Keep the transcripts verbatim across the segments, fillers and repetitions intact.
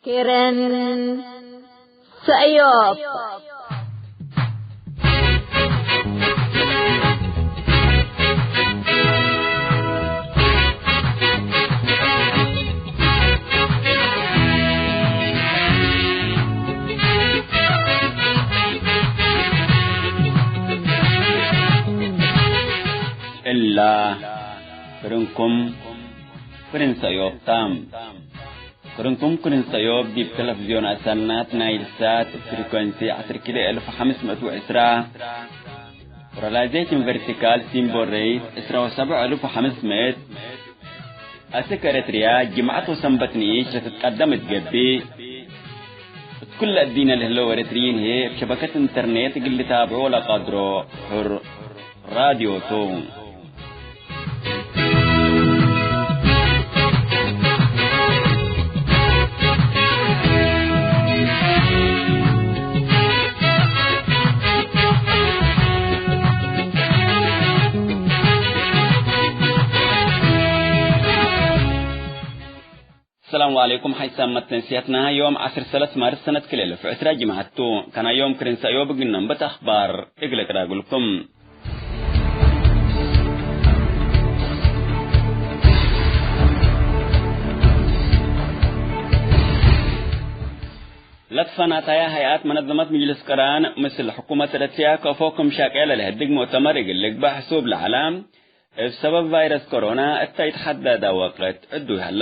ክርን ሰእዮብ። እላ ክርንኩም ክርን ሰእዮብ ታ። ክርንኩም ክርን ሰእዮብ ዲብ ተለፍዝዮን አሰናት ናይል ሳት እብ ፍሪኮንሲ ዐስር ኪሎ እልፍ ወሐምስ ምእት ወዕስራ፣ ፖላራይዜሽን ቨርቲካል ሲምቦል ሬት ዕስራ ወሰብዕ እልፍ ወሐምስ ምእት። አስክ ኤረትርያ ጅምዐት ወሰንበት ንኢሽ ለትትቀደም እት ገብእ፣ እት ኩለ እዲነ ለህለው ኤረትርዪን ህዬ እብ ሸበከት ኢንተርኔት እግል ልታብዖ ለቀድሮ ሕር ራድዮ ቱ። ሰላም ወዐለይኩም። ሐይሳም መተንስያትና ዮም ዐስር ሰለስ ማርስ ሰነት ክልኤ እልፍ ወዕስራ ጅምዐት ቱ። ከና ዮም ክርን ሰእዮብ እግል ነንብት አኽባር እግል እቅራግልኩም። ለትፈናታያ ሀይአት መነዘመት ምጅልስ ቅራን ምስል ሕኩመት ኤረትርያ ከፎ ክም ሻቄ ለለህድግ ሙእተመር እግል ልግበእ ሕሱብ ለዐለ፣ እብ ሰበብ ቫይረስ ኮሮና እተ ኢትሐደደ ወቅት ዕዱይ ሀላ።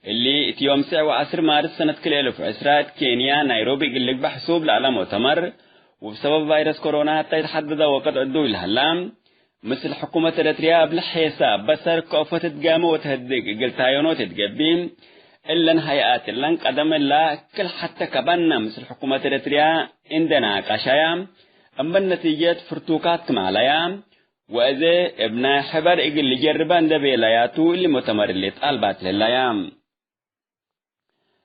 እሊ እት ዮም ስዕ ወዐስር ማርስ ሰነት ክልኤ እልፍ ወዕስራ እት ኬንያ ናይሮቢ እግል ልግበእ ሕሱብ ለዐለ ሙእተመር፣ ወእብ ሰበብ ቫይረስ ኮሮና እተ ኢትሐደደ ወቅት ዕዱይ ለሀላ፣ ምስል ሕኩመት ኤረትርያ እብ ለሔሳብ በሰር ከፎ ትትጋመ ወተህድግ እግል ታየኖ ትትገብእ፣ እለን ሀይአት እለን ቀደም እላ ክል ሐተ ከበነ ምስል ሕኩመት ኤረትርያ እንዴ ናቀሻያ፣ እምበል ነቲጀት ፍርቱካት ክም ዐለያ፣ ወእዜ እብ ናይ ሕበር እግል ልጀርበ እንዴ ቤለያቱ፣ እሊ ሙእተመር እሊ ጣልባት ለህለያ።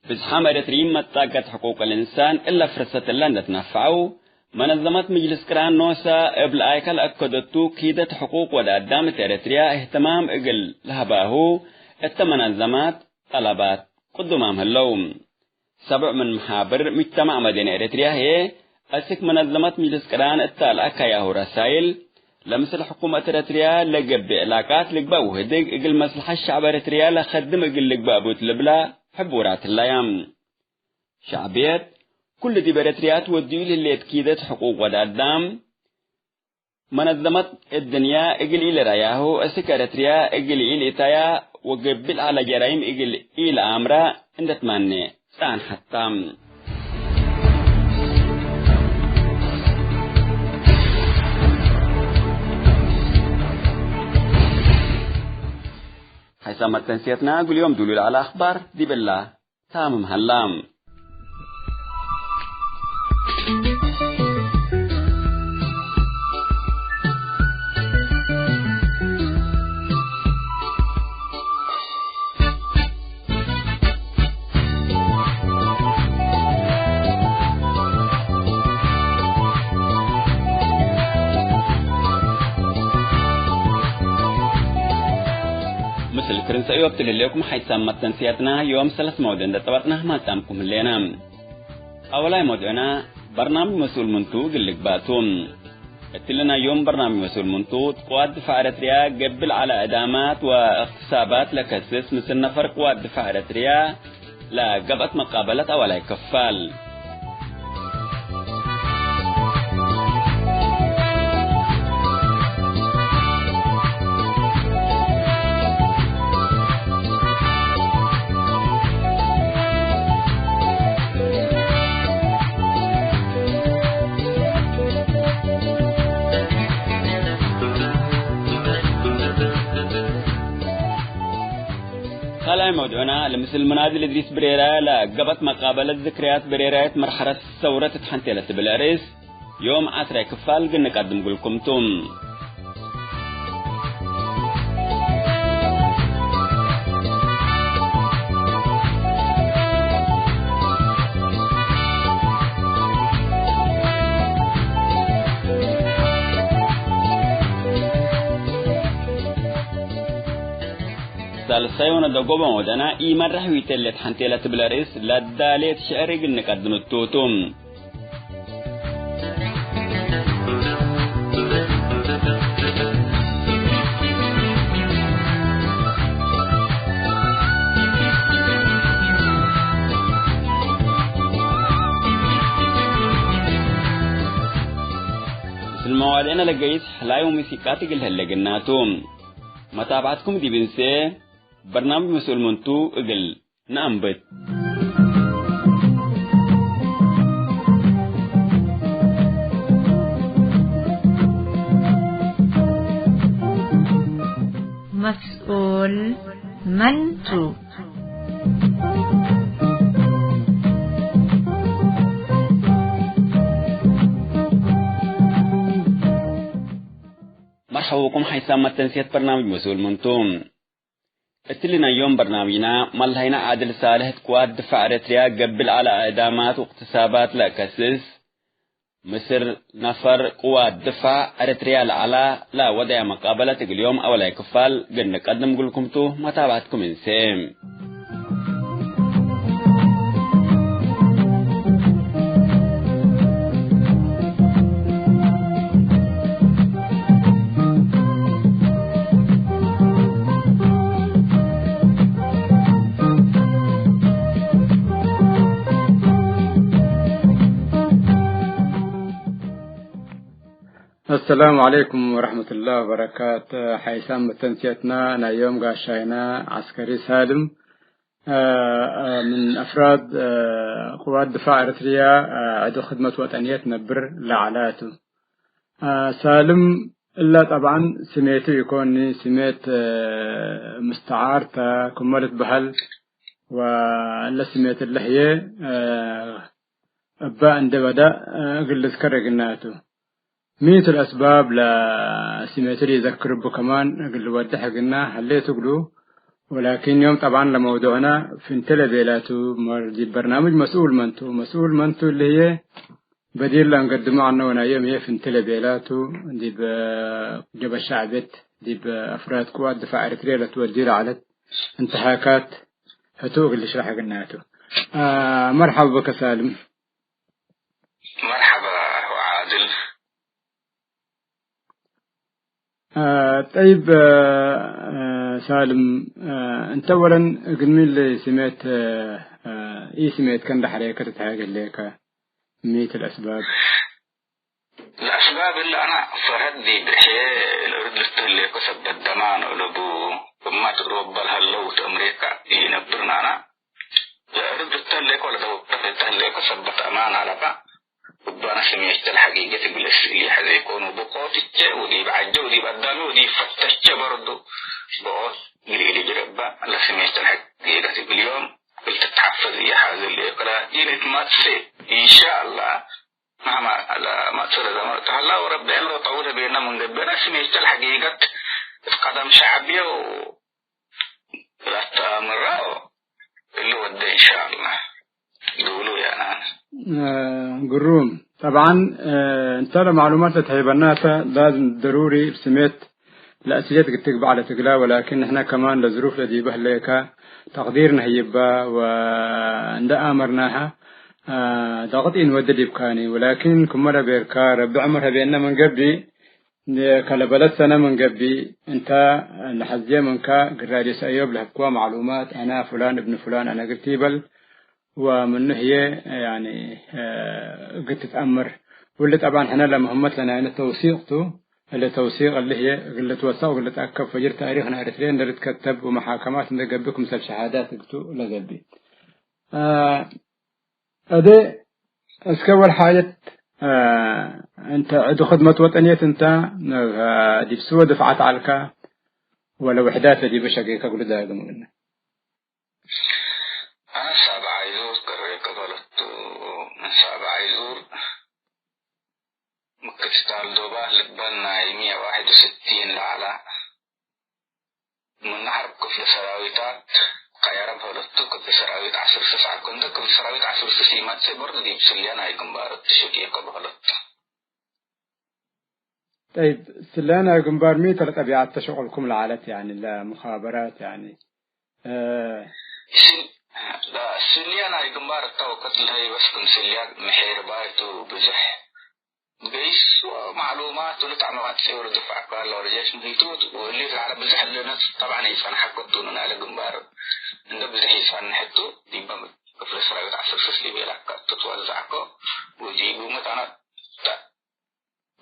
ብዝሓም ኤረትርዪን መጣቀት ሕቁቅ ልእንሳን እለ ፍርሰት እለ እንዴ ትነፈዐው፣ መነዘመት ምጅልስ ቅራን ኖሳ እብ ለአይከ ለአከደቱ ኪደት ሕቁቅ ወድ አዳም እት ኤረትርያ እህትማም እግል ለሀባሁ እተ መነዘማት ጠለባት ቅዱማም ህለው። ሰብዕ ምን መሓብር ሙጅተማዕ መደኒ ኤረትርያ ህዬ፣ አስክ መነዘመት ምጅልስ ቅራን እተ ለአከያሁ ረሳይል፣ ለምስል ሕኩመት ኤረትርያ ለገብእ ዕላቃት ልግበእ ወህድግ እግል መስለሐት ሸዕብ ኤረትርያ ለከድም እግል ልግበእ ቡ እት ልብላ ሕቡራት ህለያ። ሸዕብየት፣ ኩሉ ዲብ ኤረትርያ ትወድዩ ለህሌት ኪደት ሕቁቅ ወድ አዳም፣ መነዘመት እድንያ እግል ኢልረአያሁ፣ እስክ ኤረትርያ እግል ኢልእተያ ወገብእ ለዐለ ጀራይም እግል ኢለአምራ እንዴ ትማኔ ጸንሐት ተ። ሐይሳም መተንስየትና እግል ዮም ዱሉ ለዐለ አኽባር ዲብ እላ ታምም ሀላ። ምስል ክርን ሰእዮብ ትልሌኩም ሐይሳም መተንስያትና ዮም ሰለስ መውድዕ እንዴ ጸበጥና ማልጣምኩም ህሌና። አወላይ መውድዕና በርናምጅ መስኡል ምንቱ እግል ልግባእ ቱ። እትሊ ናይ ዮም በርናምጅ መስኡል ምንቱ፣ ቅዋት ድፋዕ ኤረትርያ ገብእ ለዐለ እዳማት ወእክትሳባት ለከስስ ምስል ነፈር ቅዋት ድፋዕ ኤረትርያ ለገብአት መቃበለት አወላይ ክፋል። ካልኣይ መውዱዕና፣ ለምስል መናድል እድሪስ ብሬራ ለገብአት መቃበለት ዝክርያት ብሬራየት መርሐለት ሰውረት እት ሐንቴ ለትብል አርእስ፣ ዮም ዐስራይ ክፋል ግንቀድም እግልኩም ቱ። ሳልስ ሰዮነ ደጎበ ወደና ኢመረሕ ዊተለት ሐንቴ ለትብል ርእስ ለዳሌት ሽዕር እግል ንቀድም እቱ ቱ። ምስል መዋድዕነ ለገይስ ሕላይ ወሙሲቃት እግል ህለ ግናቱ። መታብዐትኩም ዲብ እንሴ፣ በርናምጅ መስኡል ምንቱ እግል ነአንብት። መስኡል መንቱ። መርሐባ ብኩም ሓይሳም መተንስየት በርናምጅ መስኡል ምንቱ። እትሊ ናይ ዮም በርናምጅና፣ መለሀይና ዓድል ሳልሕ ቅዋት ድፋዕ ኤረትርያ ገብእ ለዐለ እዕዳማት ወእቅትሳባት ለአከስስ፣ ምስል ነፈር ቅዋት ድፋዕ ኤረትርያ ለዐላ ለወደያ መቃበለት እግል ዮም አወላይ ክፋል እግል ንቀድም እግልኩም ቱ፣ መታብዐትኩም እንሴ። አሰላሙ ዐለይኩም ወረሕመቱላህ ወበረካት። ሓይሳም መተንስየትና ናይ ዮም ጋሻይና ዐስከሪ ሳልም ምን አፍራድ ቅዋት ድፋዕ ኤረትርያ ዐዱ ክድመት ወጠንየት ነብር ለዐላ ቱ። ሳልም እለ ጠብዓን ስሜቱ ኢኮኒ፣ ስሜት ምስተዓር ተ ክመ ልትበሀል፣ ወእለ ስሜት እለ ህዬ እበ እንዴ በደእ እግል ልዝከር እግልናቱ። ሚ ቱ ለአስባብ ለስሜቱ ለኢዘክር እቡ ከማን እግል ልወድሕ እግልና ህሌት እግሉ። ወላኪን ዮም ጠብዓን ለመውዱዕነ ፍንቴ ለቤላቱ፣ መር ዲብ በርናምጅ መስኡል መንቱ። መስኡል መንቱ እሊ ህዬ በዲር ለእንገድሞ ዐነ ወናዮም ህዬ ፍንቴ ለቤላቱ፣ ዲብ ጀበ ሸዕብየት፣ ዲብ አፍራድ ቅዋት ድፋዕ ኤረትርየ ለትወድዩ ለዐለት እንትሃካት ህቱ እግል ልሽረሕ እግልናቱ። መርሐባ ብከ ሳልም። መርሐባ አኹ ዓድል። ጠይብ ሳልም፣ እንተ አወለን እግል ሚ ስሜት ኢስሜትከ እንዴ ሐሬከ ትትሃጌ ህሌከ? ሚ ቱ ለአስባብ? ለአስባብ እለ አነ ፈሀድ ዲብ ርሕየ ለእርድ ልትህሌኮ ሰበት ደማን እሉ ቡ፣ እማት እሮበ ለሀለው እት አምሪካ ኢነብርነ አነ። ለእርድ ልትህሌኮ ለደውለት ልትህሌኮ ሰበት አማን አለበ። እባነ ስሜት ለሐቂቀት እግል እስእል ኢሐዜኮኑ ብቆትቼ ወዲብ ዐጀ ወዲብ አዳሚ ወዲብ ፈተቼ በርዱ ብኦት እግል ኢልጅረበ ለስሜት ለሐቂቀት እግል ዮም እግል ትትሐፈዝ ኢሐዝል ሌኮ ላኪን እት መጽእ ኢንሻአላህ መህማ ለመጽእ ለዘመን ተሀላ ወረቢ ዕምሮ ጠውል ህቤነ ምን ገብእ ስሜት ለሐቂቀት እት ቀደም ሸዕብየ ለአተአምራ እሊ ወደ ኢንሻአላህ ዱሉ ያናን። ግሩም። ጠብዓን፣ እንተ ለማዕሉማት ለትሀይበና ተ ላዝም ደሩሪ እብ ስሜት ለአስልየት እግል ትግበእ ለትግላ፣ ወላኪን ንሕነ ከማን ለዝሩፍ ለዲበ ህሌከ ተቅዲር ነህይባ ወእንደ አመርናሀ ደቅጥ ኢንወዴ ዲብካኒ። ወላኪን ክመ ለቤልካ ረቢ ዕምር ሀቤነ ምን ገብእ ከለበለት ሰነ ምን ገብእ፣ እንተ ለሐዜ ምንከ፣ እግል ራድዮ ሰእዮብ ለህብክወ መዕሉማት፣ አነ ፍላን እብን ፍላን አነ እግል ቲበል፣ ወምኑ ህዬ፣ ያኒ፣ እግል ትትአምር። ወእሊ ጠብዓን ሕነ ለምህመት ለናይነ ተውሲቅ ቱ፣ እሊ ተውሲቅ እሊ ህዬ እግል ልትወሰቅ ወእግል ልትአከብ፣ ፈጅር ታሪክ ናይ ኤረትርየ እንዴ ልትከተብ ወመሓከማት እንዴ ገብእ ክምሰል ሸሃዳት እግቱ ለገብእ። እዴ፣ እስከ ወል ሓጀት፣ አ፣ እንተ ዐዱ ክድመት ወጠንየት እንተ፣ ዲብ ስወ ድፍዓት ዐልከ፣ ወለ ውሕዳት ለዲበ ሸጌከ እግሉ ዳግም እግልነ። አነ ሳብዓይ ዙር ቅሬከ በለቱ፣ ምን ሳብዓይ ዙር ምክትታል ዶባህ ልበል ናይ ሚየ ዋሕድ ወስቲን ለዐለ። ምነ ሐርብ ክፍለ ሰራዊታት ቀየረ በህለቱ፣ ክፍለ ሰራዊት ዐስር ስስ አኮንተ፣ ክፍለ ሰራዊት ዐስር ስስ ኢመጽእ በርድ ዲብ ስለያ ናይ ግንባር እትሹ ዲከ በህለቱ። ጠይብ፣ ስለያ ናይ ግንባር ሚ ተ ለጠቢዐት ተ ሸቁልኩም ለዐለት፣ ያኒ ለሙኻበራት፣ ያኒ እ፣ ስል-፣ ላ፣ ስልያ ናይ ግንባር እተ ወቅት ለሀይ በስ ክም ስልያ ምሔርባይ ቱ ብዝሕ ገይስ ወማዕሉማት ወለተዕመቃት ጸውር ድፋዕ እኳ ለወለ ጀሽ ምህይቱ ወእሊ ለዐለ ብዝሕ ለነጽ ጠብዓን ኢጸንሐኮ ቱ ናይለ ግንባር እንደ ብዝሕ ኢጸንሐቱ ዲበ ክፍለ ሰራዊት ዐስር ስስ ሊቤላ ትትወዘዕኮ ወዲቡ መታናት ተ-፣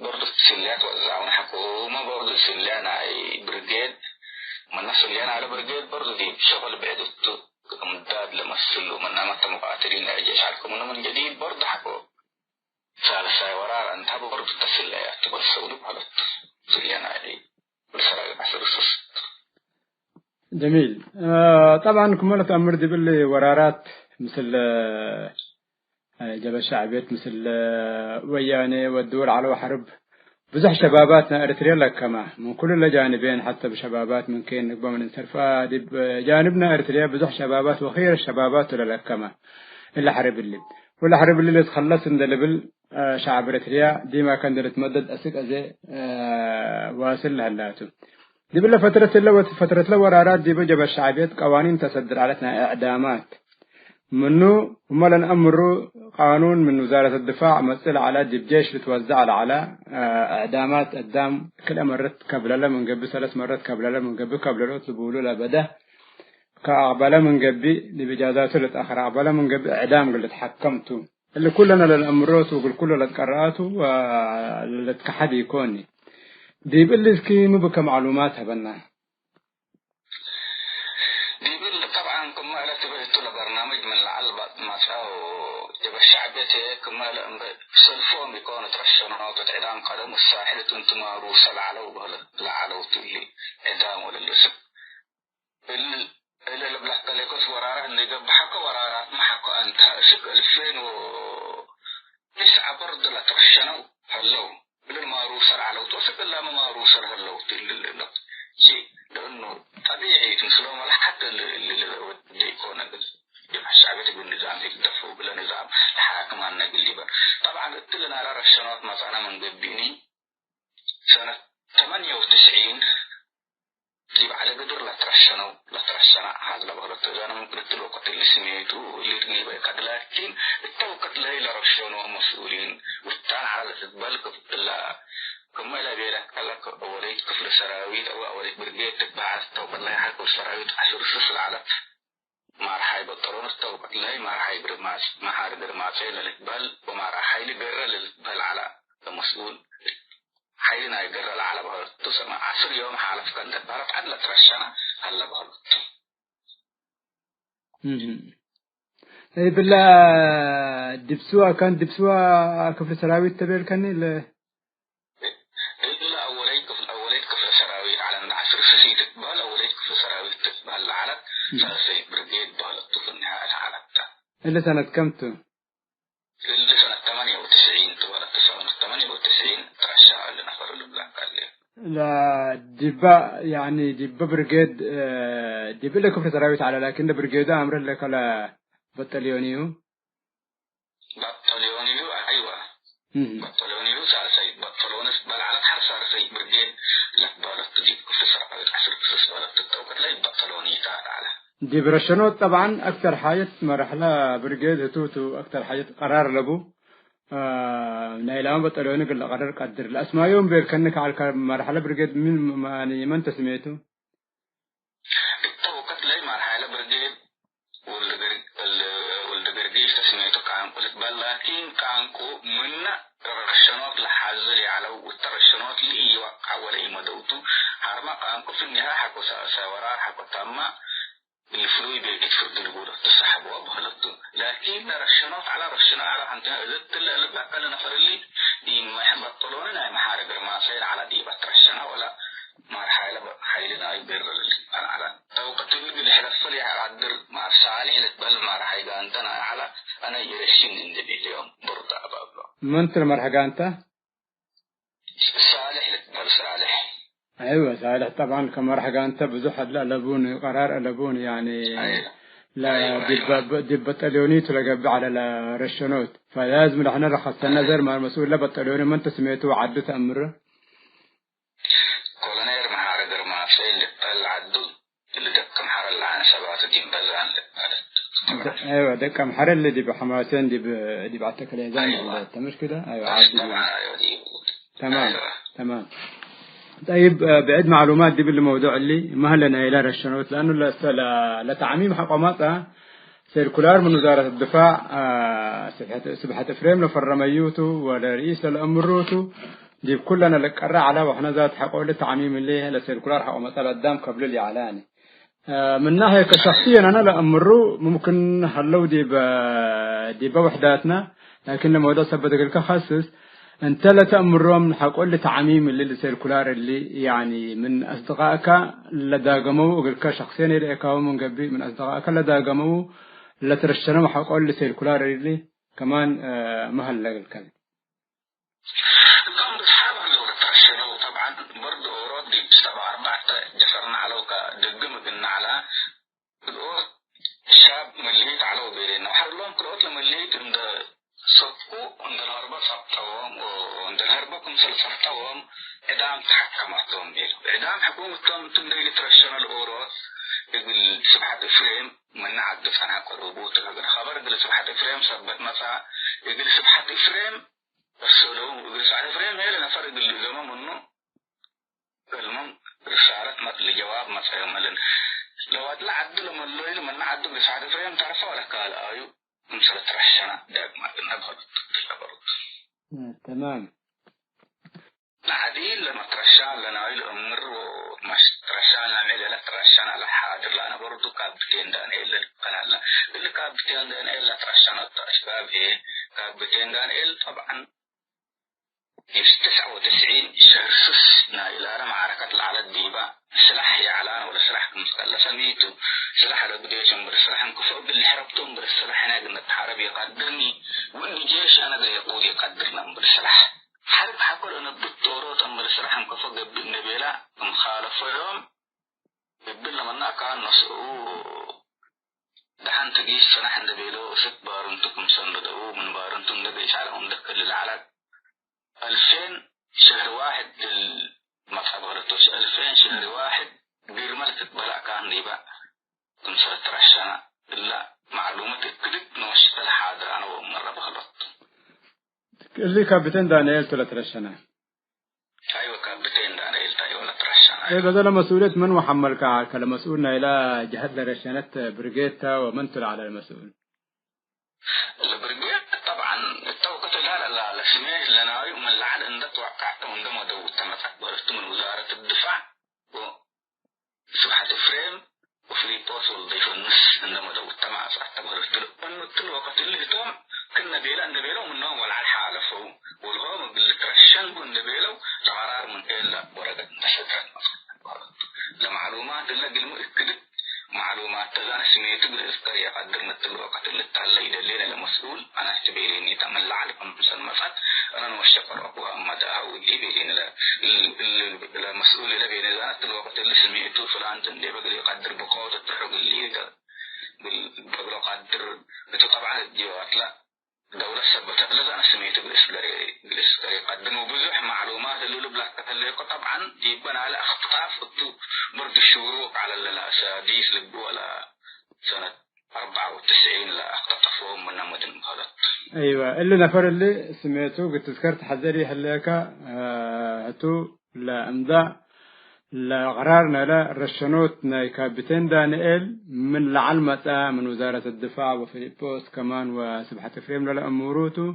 በርዱ ስልያ ትወዘዐውን ሐቆመ በርዱ ስልያ ናይ ብርጌድ መነ ስልያ ናይለ ብርጌድ በርዱ ዲብ ሸቅል ብዕድ እቱ እምዳድ ለመስሉ መናመ ተመቃትሊን ናይ ጀሽ ዐልኩ ምኑ ምን ጀዲድ በርዱ ሐቆ ሳልሳይ ወራር እንተ በርዱ ተስለያቱ በሰውሉ ማለት ስልያ ናይ ብሰራዊት ዐስር ስስ። ጀሚል። አ፣ ጠብዓን ክመ ለተአምር ዲብ እሊ ወራራት ምስል፣ አ፣ ጀበ ሸዕብየት ምስል ወያኔ ወድወል ዐለው ሐርብ ብዙሕ ሸባባት ናይ ኤረትርየ ለከመ ምን ኩሉ ለጃንቤን ሐተ ብሸባባት ምን ኬን ንግበ ምን እንሰርፋ ዲብ ጃንብ ናይ ኤረትርየ ብዙሕ ሸባባት ወኪር ሸባባት ለለከመ እለ ሐርብ እሊ። ወለ ሐርብ እሊ ልትከለስ እንደ ልብል ሸዕብ ኤረትርያ ዲመ ከእንዴ ልትመደድ አስክ አዜ ዋስል ለህላቱ። ዲብለ ፈትረት እለ ወፈትረትለ ወራራት ዲበ ጀበ ሸዕብየት ቀዋኒን ተሰድር ዐለት ናይ እዕዳማት ምኑ እመ ለነአምሩ ቃኑን ምን ውዛረት ድፋዕ መጽእ ለዐለ ዲብ ጄሽ ልትወዘዕ ለዐለ እዕዳማት እዳም ክልኤ መረት ከብለለ ምን ገብእ ሰለስ መረት ከብለለ ምን ገብእ ከብለሎት ልቡሉ ለበደ ከአቅበለ ምን ገብእ ዲብ እጃዛቱ ልትአኸር አቅበለ ምን ገብእ እዕዳም እግል ልትሐከም ቱ። እሊ ኩለነ ለልአምሮ ቱ እግል ኩሎ ለትቀረአ ቱ ወለልትከሐድ ኢኮኒ። ዲብ እሊ እስኪ ሚ ብከ መዕሉማት ሀበና። ዲብ እሊ ጠብዓን ክመ እለ ትበህቱ ለበርናምጅ ምን ለዐል መጽአው ጀበ ሸዕብየት ክመ እለ እምበ ሰልፎም ኢኮን ትረሸኖ ትዕዳም ቀደም ሳሕል እት እንቱ ማሩሰ ለዐለው በህለት ለዐለው ቱ እሊ ዕዳም ወለልስብ እሊ እሊ ልብለከ ሌኮስ ወራራት እንዴ ገብሐከ ወራራትመ ሐቆ አንታ እስክ እልፌን ወትስዐ በርድ ለትረሸነው ሀለው። እሊ ማሩሰ ለዐለው ቱ እስክ እላመ ማሩሰ ለሀለው ቱ እሊ ልእለብ ሺ ለእኑ ጠቢዒ ቱ ምስሎም ወለሐት እሊ እሊ ለወዴ ኢኮነ እግል ጀብሀት ሸዕብየት እግል ንዛም ኢግደፈው እግለ ንዛም ለሓክም አነ እግል ሊበ። ጠብዓን እትሊ ናላ ረሸኖት መጽአነ ምን ገብእኒ ሰነት ተመንየ ወትስዒን ዲብ ዐሊ ግድር ለትረሸነው፣ ለትረሸነ ሀለ በህለት። እዛነ ምክትል ወቅት እሊ ስሜቱ እሊ ዲበ ቀድ ላኪን፣ እተ ወቅት ለህይ ለረሸኖ መስኡሊን ውታን ዐለ ልትበል ክፍላ። ክመ ለቤለከ ለክ አወለይት ክፍል ሰራዊት አው አወለይት ብርጌድ ትበሃል። እተ ወቅት ለህይ ሐል ክፍል ሰራዊት ዐስር ስስ ለዐለት ማርሓይ በጠሎን እተ ወቅት ለህይ ማርሓይ ግርማጽ፣ መሓር ግርማጼ ለልትበህል ወማርሓይሊ ገረ ለልትበህል ዐለ። ለመስኡል ሐይል ናይ ገረ ለዐለ በህለቱ ሰመ ዐስር ዮም ሓለፍከ እንተ በህለት ዐድ ለትረሸነ ሀለ በህለቱ። እህ። እብለ ዲብ ስዋ ካን ዲብ ስዋ ክፍል ሰራዊት ተቤልከኒ ለ- እለ አወለይት ክፍል፣ አወለይት ክፍል ሰራዊት ዐለ እንደ ዐስር ስስ ኢትትበህል አወለይት ክፍል ሰራዊት ትትበህል ለዐለት እህ። ሳልሰይት ብርጌድ በህለቱ ፍንሃ ለዐለት ተ። እለ ሰነት ከምቱ? እሊ ሰነት ተመንየ ወትስዒን ቱ ወለት ሰነት ተመንየ ወትስዒን ትረሸነ እሊ ነፈር ልብለከ እሊ። ለዲበ፣ ያኒ ዲበ ብርጌድ፣ እ፣ ዲብ እለ ክፍለ ሰራዊት ዐለ፣ ላኪን ለብርጌዱ አምር ለከለ በጠልዮንዩ። በጠልዮንዩ፣ አይወ። እህ። በጠልዮንዩ ሳልሰይ በጠልዮንስ በልዐለት ሐር ሳልሰይ ብርጌድ ለትበህለት ዲብ ክፍለ ሰራዊት ዐስር ክፍለ ሰራዊት ትተውቀት ለይበጠልዮንዩ ተ ዐለ። ዲብ ረሸኖት ጠብዓን አክተር ሓየት መርሐለ ብርጌድ ህቱ ቱ አክተር ሓየት ቀራር ለቡ፣ አ፣ ናይ ላመ በጠልዮን እግል ለቀርር ቀድር። ለአስማዮም ቤልከኒ ከዐልከ መርሐለ ብርጌድ ምን፣ ማኒ፣ መን ተስሜቱ? እተ ወቅት ለይ መርሐለ ብርጌድ ወልደ ገር-፣ ወልደ ገርጊሽ ተስሜቱ ቃንቁ ልትበል፣ ላኪን ቃንቁ ምነ ረሸኖት ለሐዝል የዐለው፣ እተ ረሸኖት ለኢወቅዐ ወለኢመደውቱ፣ ሐርመ ቃንቁ ፍኒሃ ሐቆ ሳልሳይ ወራር ሐቆ ታማ፣ እሊ ፍሉይ ቤት ፍርድ ልቡሎ ትሰሐቦ በህለቱ። ላኪን ለረሸኖት ዐለ ረሽኖ ዐለ ሐንቴ እዘ እትለ እሊ በቀል ነፈር እሊ ኢመሕ በጠሎኒ ናይ መሓሪ ግርማሴ ለዐለ ዲበ ትረሸነ ወለ ማር ሓይለ በ-፣ ሓይሊ ናይ ቤረል እሊ አልዐለ። ተውቀት እሊ እግል ሕለፈል የሐድር ማር ሳሊሕ ልትበህል ማር ሓይ ጋንተ ናይ ዐለ አነ ይረሽን እንዴ ቤለዮም ብሩድ አባብሎ። መን ቱ ለማር ሓይ ጋንተ? ሳልሕ ልትበል ሳልሕ። አይወ፣ ሳልሕ ጠብዓን ከመርሐ ጋንተ ብዙሕ አለ አለቡን፣ ቀራር አለቡን፣ ያኒ አይወ። ለ-፣ አይወ፣ ዲብ አይወ። በ-፣ ዲብ በጠልዮኒቱ ለገብእ ዐለ ለረሸኖት። ፈላዝም ለሕነ ለኸሰነ ዘር ማር መስኡል ለበጠልዮኒ መን ተስሜቱ ወዐዱ ተአምር? ኮሎኔል መሓሪ ግርማሴ ልትበል ዐዱ ልደክም ሐረ ለዐ ሰባቱ ዲብ በዛን ለባለት። አይዋ፣ ደቀ ምሐረ እሊ ዲብ ሐማሴን ዲብ፣ ዲብ አተክለ የዛን አይዋ። ተምሽ ክደ? አይዋ፣ አዲ ዲብ። አይዋ፣ ዲብ። ተማም፣ አይዋ። ተማም። ጠይብ፣ ብዕድ ማዕሉማት ዲብ እሊ መውዱዕ እሊ፣ መህለ ናይለ ረሸኖት፣ ለአኑ ለሰ-፣ ለ-፣ ለተዕሚም ሐቆ መጽአ፣ ሴርኩላር ምን ውዛረት ድፋዕ፣ አ፣ ስብሐት፣ ስብሐት እፍሬም ለፈረመዩቱ ወለርኢስ ለለአምሩቱ፣ ዲብ ኩለነ ልቀረ ዐለ ወሕነ ዛት ሐቆ እሊ ተዕሚም እሊ ለሴርኩላር ሐቆ መጽአ ለአዳም ከብሉ ሊዐላኒ። አ፣ ምን ናህየ ከሸክስየን አነ ለአምሩ ሙምክን ሀለው ዲበ፣ ዲበ ውሕዳትና፣ ላኪን ለመውዱዕ ሰበት እግል ከኸስስ፣ እንተ ለተአምሮም ሐቆ እሊ ተዕሚም እሊ ሴርኩላር እሊ፣ ያኒ ምን አስድቃእከ ለዳገመው እግልከ ሸክስየን ኢልእካሁ ምን ገብእ፣ ምን አስድቃእከ ለዳገመው ለትረሸነው ሐቆ እሊ ሴርኩላር እሊ ከማን፣ አ፣ መሀለ እግልከ። እቶም ብዝሓብ ህለው ለትረሸነው፣ ጠብዓን፣ በርድ ኦሮት ዲብ ሰብዓ አርባዕተ ጀፈርነ ዐለው፣ ከድግም እግልነ ዐለ፣ ክልኦት ሻብ መለሂት ዐለው ቤሌነ። ወሐርሎም ክልኦት ለመለሂት እንደ ሰብኩ፣ እንደ ለሀርበ ሰብጠዎም፣ ወእንደ ለሀርበ ክምሰል ሰብጠዎም፣ ዕዳም ተሐከመቶም ቤለ። ዕዳም ሕኩመቶም እቱ እንደ ኢልትረሸነ ለኦሮት፣ እግል ስብሐት እፍሬም ምነ ዐዱ ጸንሐ ቀሩቡ ትረግድ። ኸበር እግል ስብሐት እፍሬም ሰበት መጽአ፣ እግል ስብሐት እፍሬም በሰለው፣ እግል ስብሐት እፍሬም ሄለ ነፈር እግል ልእዘመ ምኑ፣ እልሙም ርሳለት መ-፣ ለጀዋብ መጽአዮም እልን። ለወድለ ዐዱ ለመሎይሉ ምነ ዐዱ እግል ስብሐት እፍሬም ተርፈ ወለካልአዩ ክምሰለ ትረሸነ ዳግመ እግልነ በህሉት ትትለበሩት። ተማም። ለዐዲል ለመትረሻን ለናዩ ለእምር ወመትረሻን ለምዕል ለትረሻን ለሓድር ለአነበሩ ቱ ካፕቴን ዳንኤል ለልከላለ። እሊ ካፕቴን ዳንኤል ለትረሻን ወተ አሽባብ ህዬ፣ ካፕቴን ዳንኤል ጠብዓን ዲብ ትስዐ ወትስዒን ሸህር ስስ ናይ ኢራን መዓረከት ለዐለት ዲበ፣ ስላሕ የዐላን ወለስላሕ ክም ትከለሰ ሚ ቱ? ስላሕ ለእብ ዴሽ እምብል ስላሕ እንክፎ እግል ልሕረብ ቱ እምብል ስላሕ ሕነ እግል ንትሓረብ ኢቀድርኒ፣ ወእሊ ጄሽ አነ እግል ኢቁድ ኢቀድርነ እምብል ስላሕ። ሐርብ ሐቆ ለነብት ጦሮት እምብል ስላሕ እንክፎ ገብእ እንዴ ቤላ ክም ካልፈዮም፣ እብለ መና ካን ነስኡ ደሐን ትጊስ ሰናሕ እንዴ ቤለው፣ እስክ ባርንቱ ክም ሰንበደው፣ ምን ባርንቱ እንዴ ቤሻለ ወእንዴ ክል ለዐለ፣ አልፌን ሸህር ዋሕድ እግል መጽአ በህለቶች፣ አልፌን ሸህር ዋሕድ ግርመ ለትትበለዕ ካን ዲበ፣ ክምሰለ ትረሸነ፣ እለ ማዕሉመት እክድት ኖሽ ለሐድር አነ ወእመረ በህለት። እሊ ካፕቴን ዳንኤል ቱ ለትረሸነ። አይወ፣ ካፕቴን ዳንኤል ታይ ወለ ትረሸነ። አይ፣ በዘ ለመስኡልየት መን ወሐመልከ? ከለ መስኡል ናይላ ጀሀት ለረሸነት ብርጌድ ተ ወመን ቱ ለዐለ ለመስኡል? ለብርጌድ ጠብዓን እተ ወቅት እላ ለላ ለስሜ ለናዩ ምን ለዐል እንደ ተወቃዕተ ወእንደ መደውተ መጸአት በህለቱ ምን ውዛረት ድፋዕ ወ-፣ ስብሐት እፍሬም ወፊሊጶስ ወልደ ዮሐንስ እንደ መደውተ መጸአት በህለቱ። እኑ እትሊ ወቅት እሊ ህቶም ክእነ ቤለ እንደ ቤለው ምኖም ወለዐል ሓለፈው። ወልሆም እግል ልትረሸን ቡ እንዴ ቤለው፣ ለቀራር ምን ኤለ ወረቀት እንተ ሰድረት መጽአት። ለማዕሉማት እለ እግል ምእክድት ማዕሉማት ተዛነ ስሜቱ እግል እዝከር ኢቀድር፣ ምትል ወቀት እሊ ተሀለ ኢደሌነ ለመስኡል አናስ ትቤሌኒ ተ ምን ለዐል ክምሰል መጽአት፣ አነ ንወሸ ቀረአኩ አመ ደአሀው እሊ ቤሌኒ ለ-፣ ል-፣ ል-፣ ለመስኡል እለ ቤሌ ዛነ እትል ወቀት እሊ ስሜቱ ፍላንት እንዴ በግል ኢቀድር ብቆት እትሕግ እሊ ተ-፣ ብል-፣ በግሎ ቀድር እቱ ጠብዓን እጅዋት ለ-፣ ደውለት ሰበት ለዛነ ስሜቱ እግል እስ ገሬ፣ እግል እስ ገሬ ቀድም ወብዙሕ ማዕሉማት እሉ ልብላከ ተሌኮ። ጠብዓን ዲበ ናለ እክትጣፍ እቱ በርድ ሽሩቅ ዐለ ለለአሳዲስ ልቡ ወለ ሰነት አርበዐ ወትስዒን ለአክተጠፎም ምነ መድን በህለት። አይወ፣ እሊ ነፈር እሊ ስሜቱ እግል ትዝከር ተሐዘር ይህሌከ፣ አ፣ ህቱ ለእምዳእ ለቀራር ናይለ ረሸኖት ናይ ካፒቴን ዳንኤል ምን ለዐል መጽአ፣ ምን ውዛረት ድፋዕ ወፊሊጶስ ከማን ወስብሐት ኤፍሬም ለለአምሩ ቱ።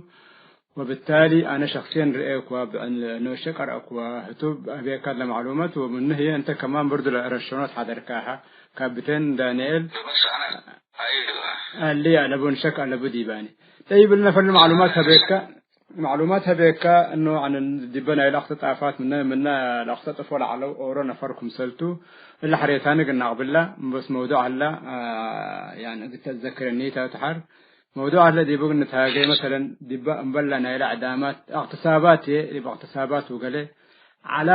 ወብታሊ አነ ሸክስየን ርኤክዋ፣ ብዕን ኖሸ ቀርአክዋ፣ ህቱ አቤካት ለማዕሉመት ወምኑ ህዬ እንተ ከማን ብርዱ ለረሸኖት ሐደርካሀ። ካፒቴን ዳንኤል በስ አነ አይዋ። አሊ አለቡ ንሸክ አለቡ ዲባኒ። ጠይብ፣ እሊ ነፈር ማዕሉማት ሀቤካ፣ ማዕሉማት ሀቤከ እኑ፣ አነ ዲበ ናይለ አክትጣፋት ምነ፣ ምነ ለአክተጥፎ ለዐለው ኦሮ ነፈር ክምሰልቱ፣ እለ ሐሬታኒ እግል ነአቅብላ፣ በስ መውዱዕ ሀላ፣ አ፣ ያኒ እግል ተትዘክረኒ ተ ተሐር። መውዱዕ ሀለ ዲቡ እግል ንትሃጌ፣ መሰለን፣ ዲበ እምበል ናይለ ዕዳማት፣ አክትሳባት ህዬ፣ ዲብ አክትሳባት ወገሌ ዐለ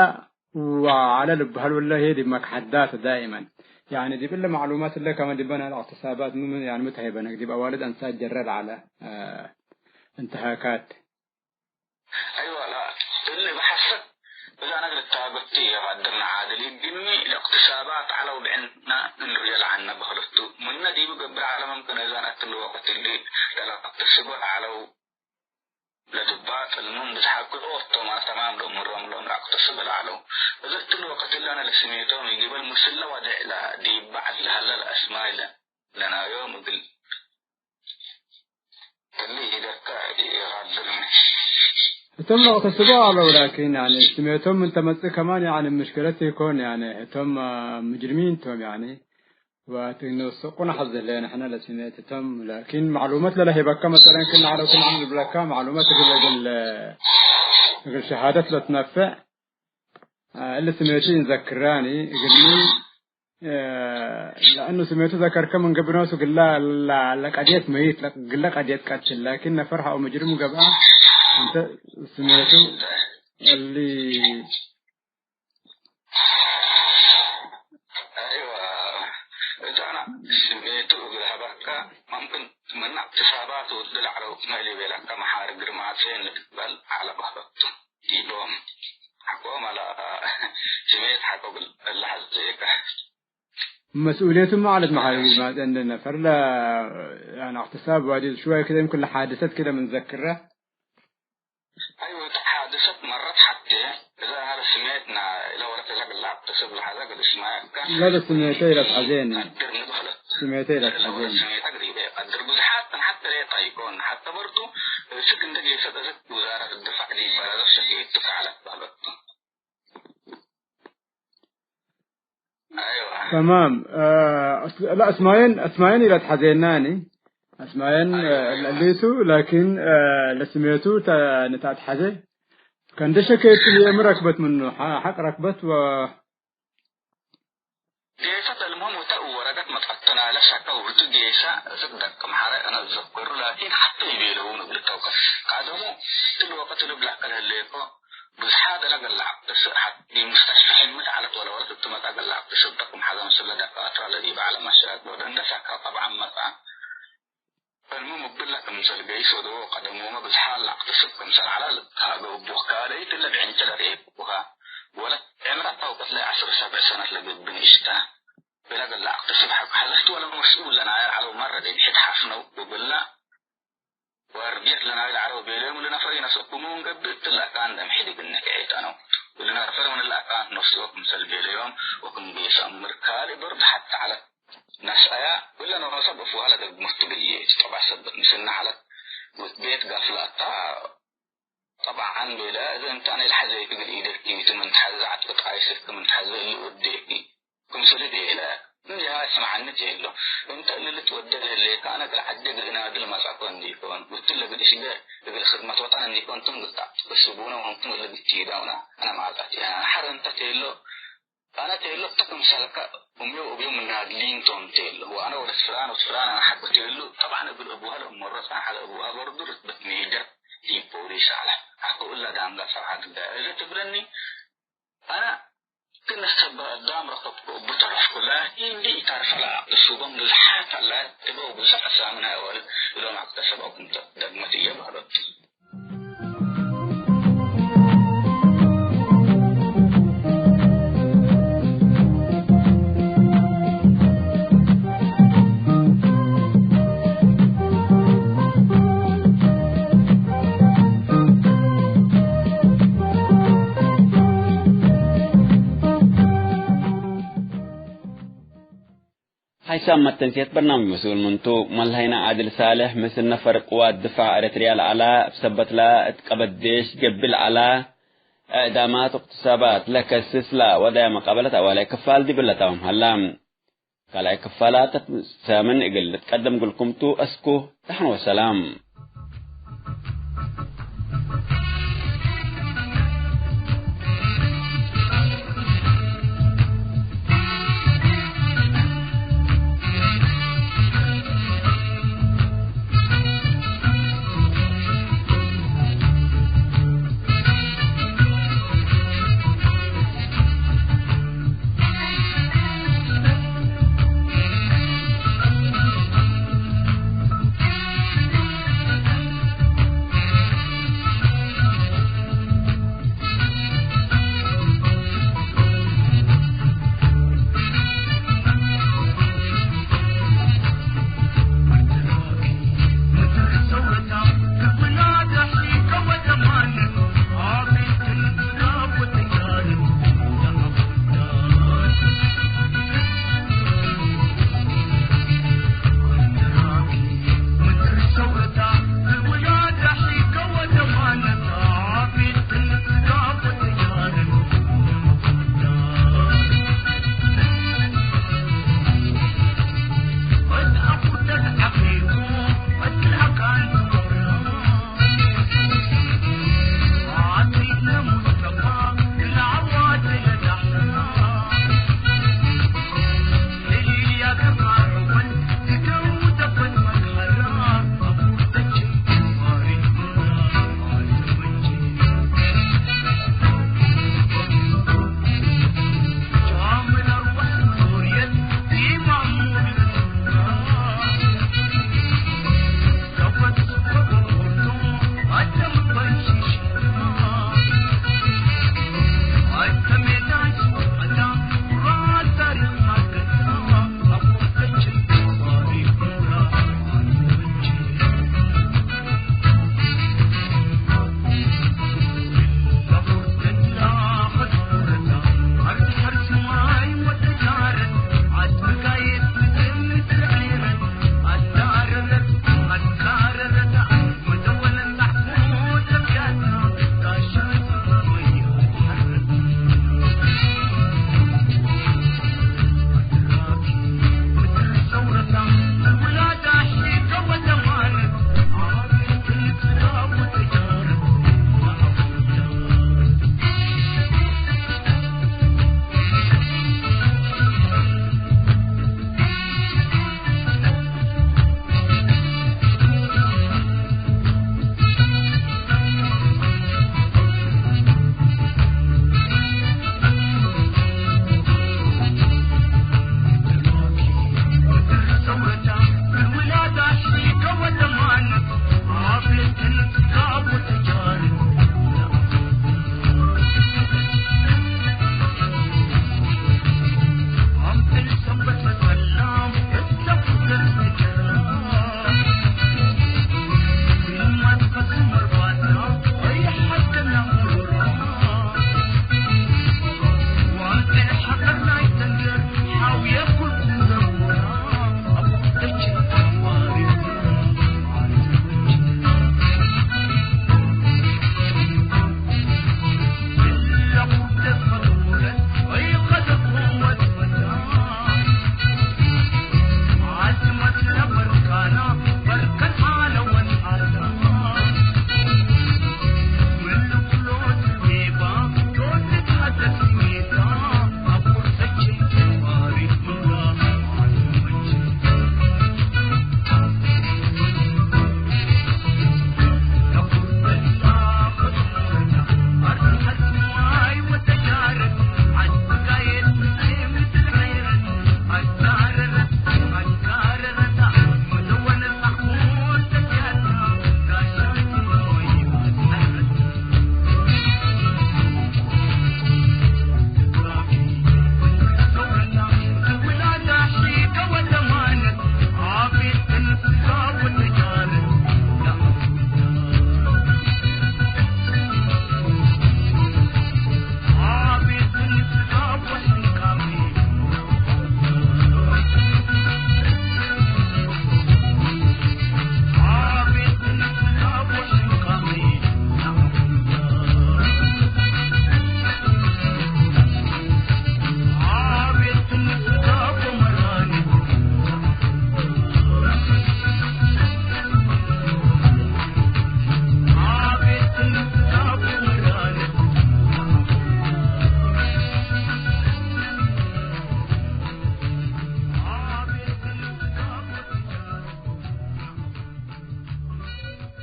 ወዐለ ልብሀል ወለ ህዬ ዲብ መክሐዳት ዳኢመን። ያኒ ዲብ እለ ማዕሉማት እለ ከመ ዲበ ናይለ አክትሳባት ምን፣ ምን፣ ያኒ ሚ ተሀይበነክ ዲብ አዋልድ አንሳት ጀረ ለዐለ፣ አ፣ እንትሃካት። አይዋ፣ ላ፣ እሊ በሐሰት እዛነ እግል ልታገቱ ኢቀድርነ። ዓድል እግልሚ ለእቅትሳባት ዐለው ብዕድነ እንርኤ ለዐልነ በክለቱ። ምነ ዲቡ ገብእ ዐለ። መምክን እዛነ እትሊ ወቅት እሊ ለለአቅትስቦ ለዐለው ለድባጥ እልሙም ብዝሓት ክልኦት ቶም ተማም ለእምሮም ሎም ለአቅትስብ ለዐለው። እዘ እትሊ ወቅት እሊ አነ ለስሜቶም ኢገብእ ምስለ ወዴዕ ዲብ በዐል ለሀለ ለአስማይ ለናዮም እግል እሊ ኢደካ ኢቀድርነ። እቶም ለአቅትስቦ ዐለው ላኪን፣ ያኒ፣ ስሜቶም ምን ተመጽእ ከማን፣ ያኒ፣ ምሽክለት ኢኮን፣ ያኒ፣ እቶም፣ አ፣ ሙጅሪሚን ቶም፣ ያኒ፣ ወትንወሰቁ ነሐዜ ህሌነ ንሕነ ለስሜት እቶም፣ ላኪን፣ ማዕሉመት ለለህበከ፣ መሰለን፣ ክነ ዐለው ክም ልብለከ፣ ማዕሉመት እግል፣ እግል፣ እግል ሸሃደት ለትነፈዕ፣ አ፣ እሊ ስሜቱ ኢንዘክራኒ፣ እግልሚ፣ እ፣ ለእኑ ስሜቱ ዘከርከ ምን ገብእ ኖሱ ግላ ለ-፣ ለቀድየት መይት፣ ለ-፣ ግለ ቀድየት ቀትል፣ ላኪን ነፈር ሐቆ ሙጅሪም ገብአ፣ እንተ ስሜቱ እሊ አይወ፣ እዛና ስሜቱ እግል ሀበካ፣ መምክን ምነ እቅትሳባት ወዲ ለዐለው መ ኢሊቤለከ መሓር ግርማጼን ልትበል ዐለ በህለቱ። ዲቦም ሐቆም አለ ስሜት ሐቆ እግል እለ ሐዜከ። መስኡልየቱ ማ ዐለት መሓር ግርማጼ እንደ ነፈር ለ-፣ ያኒ እቅትሳብ ዋዲ ሽዋይ ክደ ይምክን ለሓድሰት ክደ ምን ዘክረ። አይወ፣ እት ሓድሰት መረት ሐቴ፣ እዘ አነ ስሜትና እለ ወለት እለ ግላብ ተስብ ለሐዘ እግል እስማዕ እከ ለለ ስሜተ ኢለትሐዜኒ። ቀድር ንብህለት። ስሜተ እለ ወለት ኢለትሐዜኒ። ስሜተ እግል ኢቀድር ብዙሓት ምን ሐተ ሌጠ ኢኮን፣ ሐተ በርዱ እስክ እንደ ጌሰት እዝክ ውዛረት ድፋዕ ዲብ በረዘት ሸኬቱ ከዐለት በህለቱ። አይወ። ተማም። አ፣ አስ-፣ ላ፣ አስማየን፣ አስማየን ኢለትሐዜናኒ። አስማየን፣ አይወ፣ አ፣ አይወ። እሊቱ፣ ላኪን፣ አ፣ ለስሜቱ ተ-፣ ንታትሐዜ። ከእንደ ሸኬቱ ህዬ ሚ ረክበት ምኑ? ሐ-፣ ሐቅ ረክበት ወ- ጌሰት። አልሙህም፣ ወተ ወረቀት መጠጥና ለሸከ ወህቱ ጌሰ እዝቅ ደቅም ሐረ አነ እዘክሩ፣ ላኪን ሐተ ኢቤለዉ እግል ተውቀት። ቀደሙ እትሊ ወቅት ልብላ ከለህሌኮ፣ ብዝሓት እለ ገለ አቅትስ ሐት ዲብ ሙስተሽፈ ሕምት ዐለት ወለወለት እቱ መጽአ ገለ አቅትስ እብ ደቅም ሐዘ ምስለ ደካትራ ለዲብ ዐለ መሻክል ወደንደሰከ ጠብዐን መጽአ። እልሙ ምብለ ክምሰል ገይስ ወደወ ቀደሞመ ብዝሓት ለአቅትስብ ክምሰል ዐለ ልትሃገው እቡ። ካልአይት እለ ብዕንቸ ለርኤኩሃ ወለት ዕምረ ተውቀት ለዐስር ሰብዕ ሰነት ለገብእ ንእሽተ እለ ገለ አቅትስብ ሐቆ ሐዘህቱ ወለ መስኡል ለናየር ዐለው መረ ዲብ ሕድ ሐፍነው እብለ ወአርብየት ለናይል ዐለው ቤለዮም፣ እሊ ነፈር ኢነስአኩሙ እንገብእ፣ እትለ አካን ደም ሕድ እግልነ ከዔ ተነው። እሊ ነፈር ምን እለ አካን ነስኦ ክምሰል ቤለዮም ወክም ቤሰ እምር ካልእ በርድ ሐተ ዐለት ነስአያ፣ እለ ኖሰ በፍዋለ ደግመቱ ብዬ፣ ጠብዐ ሰበት ምስልነ ዐለት፣ ወእት ቤት ጋፍላታ ጠብዓን ቤለ፣ እዘ እንተ አነ ኢለሐዜኩ እግል ኢደኪ፣ ቲ ምን ተሐዜ ዐድ ቅጣይ ስክ ምን ተሐዜ እሊ ወዴኪ። ክምሰል ቤለ፣ እንዴ ሃይ ስምዐኒ ቴሎ፣ እንተ እሊ ልትወዴ ለህሌከ፣ አነ እግል ዐዲ እግል እናድል መጽአኮ እንዲኮን፣ ወእትለ እግል እሽቤ እግል ክድመት ወጠን እንዲኮን፣ እንቱም እግል ተአትከስቡነ ወእንቱም እሊ ብትይዳውነ፣ አነ ማጻቲ። አነ ሐር እንተ ቴሎ፣ አነ ቴሎ እተ ክምሰልከ፣ እምዬ ወእብዬ ምናድሊን ቶም ቴሎ፣ ወአነ ወለት ፍላን ወፍላን አነ ሐቆ ቴሎ፣ ጠብዓን እግል አቡሀ ለእመሮ ጸንሐ፣ ለአቡሀ በርዱ ርትበት ሜጀር ዲብ ፖሊስ ዐለ። ሐቆ እለ ዳንጋ ሰብሐት እለ እዘ ትብለኒ፣ አነ ክም ሰበ አዳም ረከብኩ እቡ ተረፍኩ፣ ላኪን እንዴ ኢተርፈ ለአቅትሱቦም ብዝሓት አለ፣ እበው ብዙሕ ሕሳምን አወል እሎም አቅተሰብ አው ክም ደግመት እየ በህለት። ሐይሳም መተንሴት በርናምጅ መስኡል ምንቱ፣ መልሀይነ ዓድል ሳልሕ፣ ምስል ነፈር ቅዋት ድፋዕ ኤረትርያ ለዐላ፣ እብ ሰበትላ እት ቀበት ዴሽ ገብእ ለዐላ፣ እዕዳማት እቅትሳባት ለከስስ ለወደያ መቃበለት አዋላይ ክፋል ዲብለ ታምም ሀላ። ካልኣይ ክፋላት ሳምን እግል ልትቀደም እግልኩም ቱ። አስኩ ደሐን ወሰላም።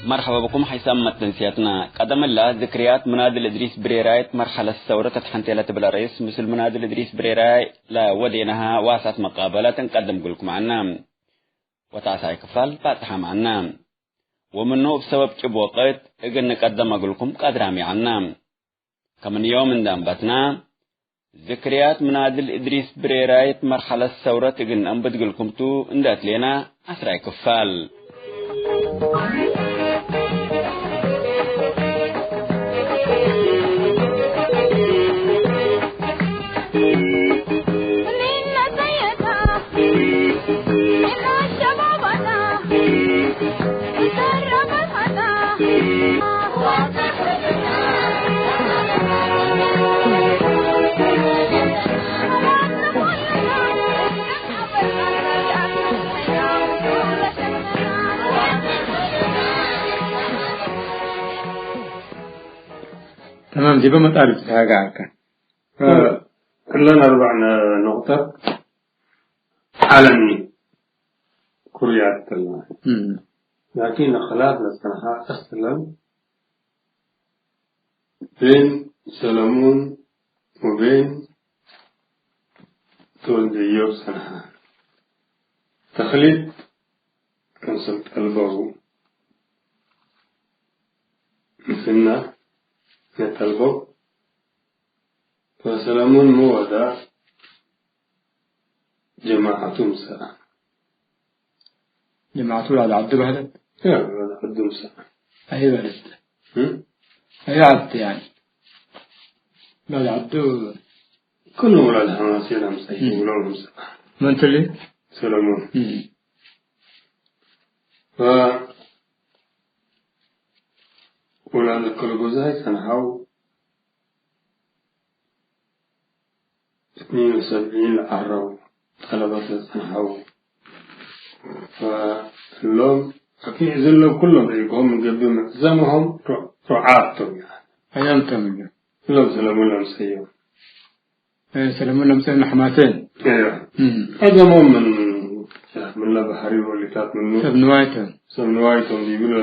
መርሐበ ብኩም ሐይሳም መተንስያትና። ቀደም እላ ዝክርያት ምናድል እድሪስ ብሬራይት መርሐለት ሰውረት እት ሐንቴ ለትብል ርእስ፣ ምስል ምናድል እድሪስ ብሬራይ ለወዴነሃ ዋሳት መቃበለት እንቀድም እግልኩም ዐና። ወታሳይ ክፋል ባጽሓም ዐና። ወምኑ እብ ሰበብ ጭብ ወቅት እግል ንቀደም እግልኩም ቀድራሚ ዐና። ከም ንዮም እንደ አንበትና፣ ዝክርያት ምናድል እድሪስ ብሬራይት መርሐለት ሰውረት እግል ነአንብት እግልኩም ቱ እንደ አትሌና አስራይ ክፋል። ተማም፣ ዲበ መጣርፍ ተሃጋ አከ። እ፣ እለን አርበዕ ነ-፣ ነቁጠት ዐለሚ ኩርያት ተላ። እም። ላኪን ለክላፍ ለጸንሐ አስለን ቤን ሰለሙን ወቤን ተወልደ እዮብ ጸንሐ። ተክሊት ክምሰል ጠልበው ምስልነ ነጠልበው። ፈሰለሙን ሚ ወደ ጀማዐቱ ምሰአ። ጀማዐቱ ወላድ ዐዱ በህለት? ያ፣ ወላድ ዐዱ ምሰአ። አይ በህለት? እም? አይ ዐድ ያኒ። ወላድ ዐዱ። ኩሉ ወላድ ሐማሴን አምሳይ እም። ወላድ ምሰአ። መን ትሊ? ሰለሙን። እም። ፈ ወላድ አከለጎዛይ ጸንሐው። እትኒን ወሰብዒን ለዐረው ጠለበት ለጸንሐው። ፈእሎም አኪ እዝሎም ኩሎም ርኢኮም ምን ገብእ መዕዘመሆም ሩ-፣ ሩዓት ቶም። አያም ቶም። እሎም ሰለሙን ለምሰዮም። እ፣ ሰለሙን ለምሰዮም ለሐማሴን። እዮ። እም። ቀደሞም ምን፣ ምን ለባህሪ ወሊታት ምኑ። ሰብ ንዋይ ቶም። ሰብ ንዋይ ቶም ዲብለ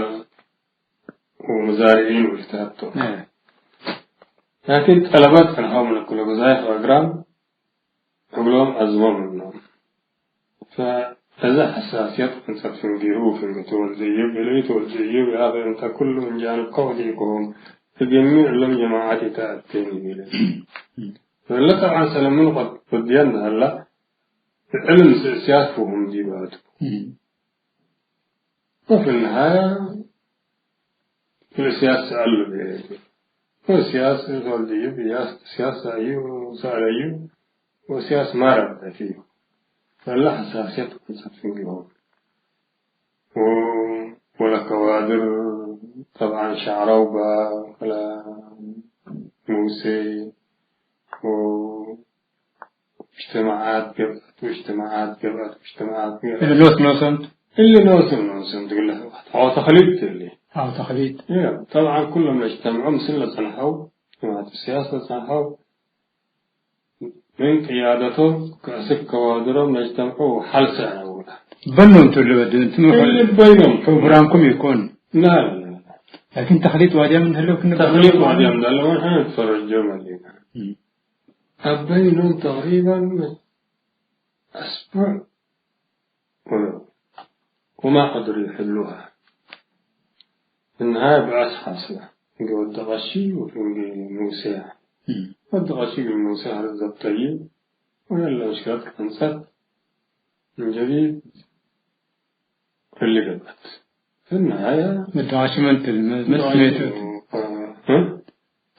ወሙዛሪዒን ወሊታት ቶም። እ። ላኪን ጠለበት ጸንሐው ምን አከለጎዛይ ፈእግራም እግሎም አዝሞም ምኖም። ፈእዘ ሐሳስየት አንሰት ፍንጌሁ ወፍንጌ ተወልደ እዮብ እለ ተወልደ እዮብ ይአበ እንተ ኩሉ ምን ጃንብከ ወዲእኮም እብ ጀሚዕ እሎም ጀማዐት ኢተአቴን ይቤለ። እለ ጠብዓን ሰለሙን ቀድ ወድየን ሀላ እዕልም ስእስያት ፍሁም ዲባቱ። እም። ወፊ ነሃያ ለእስያስ ሰአሉ ቤቱ። ወእስያስ ተወልደዩ ብያስ እስያስ ሰአዩ ሰአለዩ ወእስያስ ማ ረበትዩ። ፈለ ሐሳስየት ወንሰት ፍንጌሆም። ወ-፣ ወለከዋድር ጠብዓን ሸዕረው ባ-፣ ወለ ሙሴ ወ-፣ እጅትማዓት ገብአት፣ ወእጅትማዓት ገብአት፣ ወእጅትማዓት ገብአት። እሊ ኖስ ኖሰም? እሊ ኖስም ኖስም ትግለ ሐው ተክሊት እሊ። ሐው ተክሊት። እዮ፣ ጠብዓን ኩሎም ለእጅተምዑ ምስል ለጸንሐው፣ እጅትማዓት ስያስ ለጸንሐው፣ ምን ቅያደቶም ከአስክ ከዋድሮም ለእጅተምዑ ሐልሰ አውላ። በኖም ቱ ልበድ፣ እንቱም እሊ በይኖም። ፕሮግራምኩም ይኮን። ላ፣ ላ፣ ላ። ላኪን ተክሊት ዋድያም እንደህለው ክን ተክሊት ዋድያም እንዳለው ወንሐን ንትፈረጀው መሌና። እም። አበይኖም ተቅሪበን አስቡዕ ወ-፣ ወማ ቀድሩ ይሕሉሃ። እንሃይ ብዐስ ሐስበ። እንጌ ወዲ ቀሺ ወእንጌ ሙሴ። እም። ወዲ ቀሺ እግል ሙሴ ሀረት ዘብጠዩ ወየለ ምሽክለት ቀንጸት ምን ጀዲድ እሊ ገብአት። ፍናየ መዳዋሽ መንትል፣ መ-፣ መዳዋሽ ስሜቱ። እ?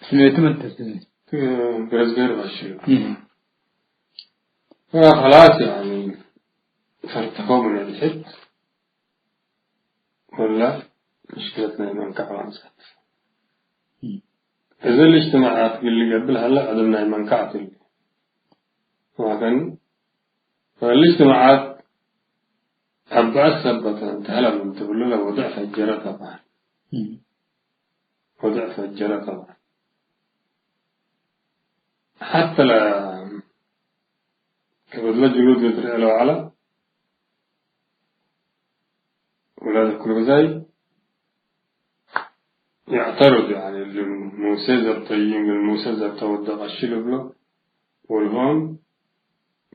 ስሜቱ መንትል። እ፣ ገዝገር ባሽሉ። እም። እ፣ ኸላስ ያኒ ፈርተኸው ምን ልሕድ ወላ ምሽክለት ናይ መንካዕ ዋንሳት። እም። እዘ ልእጅትማዓት እግል ልገብእ ለሀለ ቀደም ናይ መንካዕት እሊ። ወአከን እልእጅትማዓት አብዐት ሰበተ እንተ ሀለ ምን ትብሉ ለወድዕ ፈጀረ ጠብዓን። እም። ወድዕ ፈጀረ ጠብዓን። ሐተ ለ-፣ ከበድለ ጅሉድ ልትርኤ ለወዐለ ውላድ ኩልግዛይ يعترض، يعني، لموسى زبطيين، لموسى زبطة ود قشي لبلو، والهون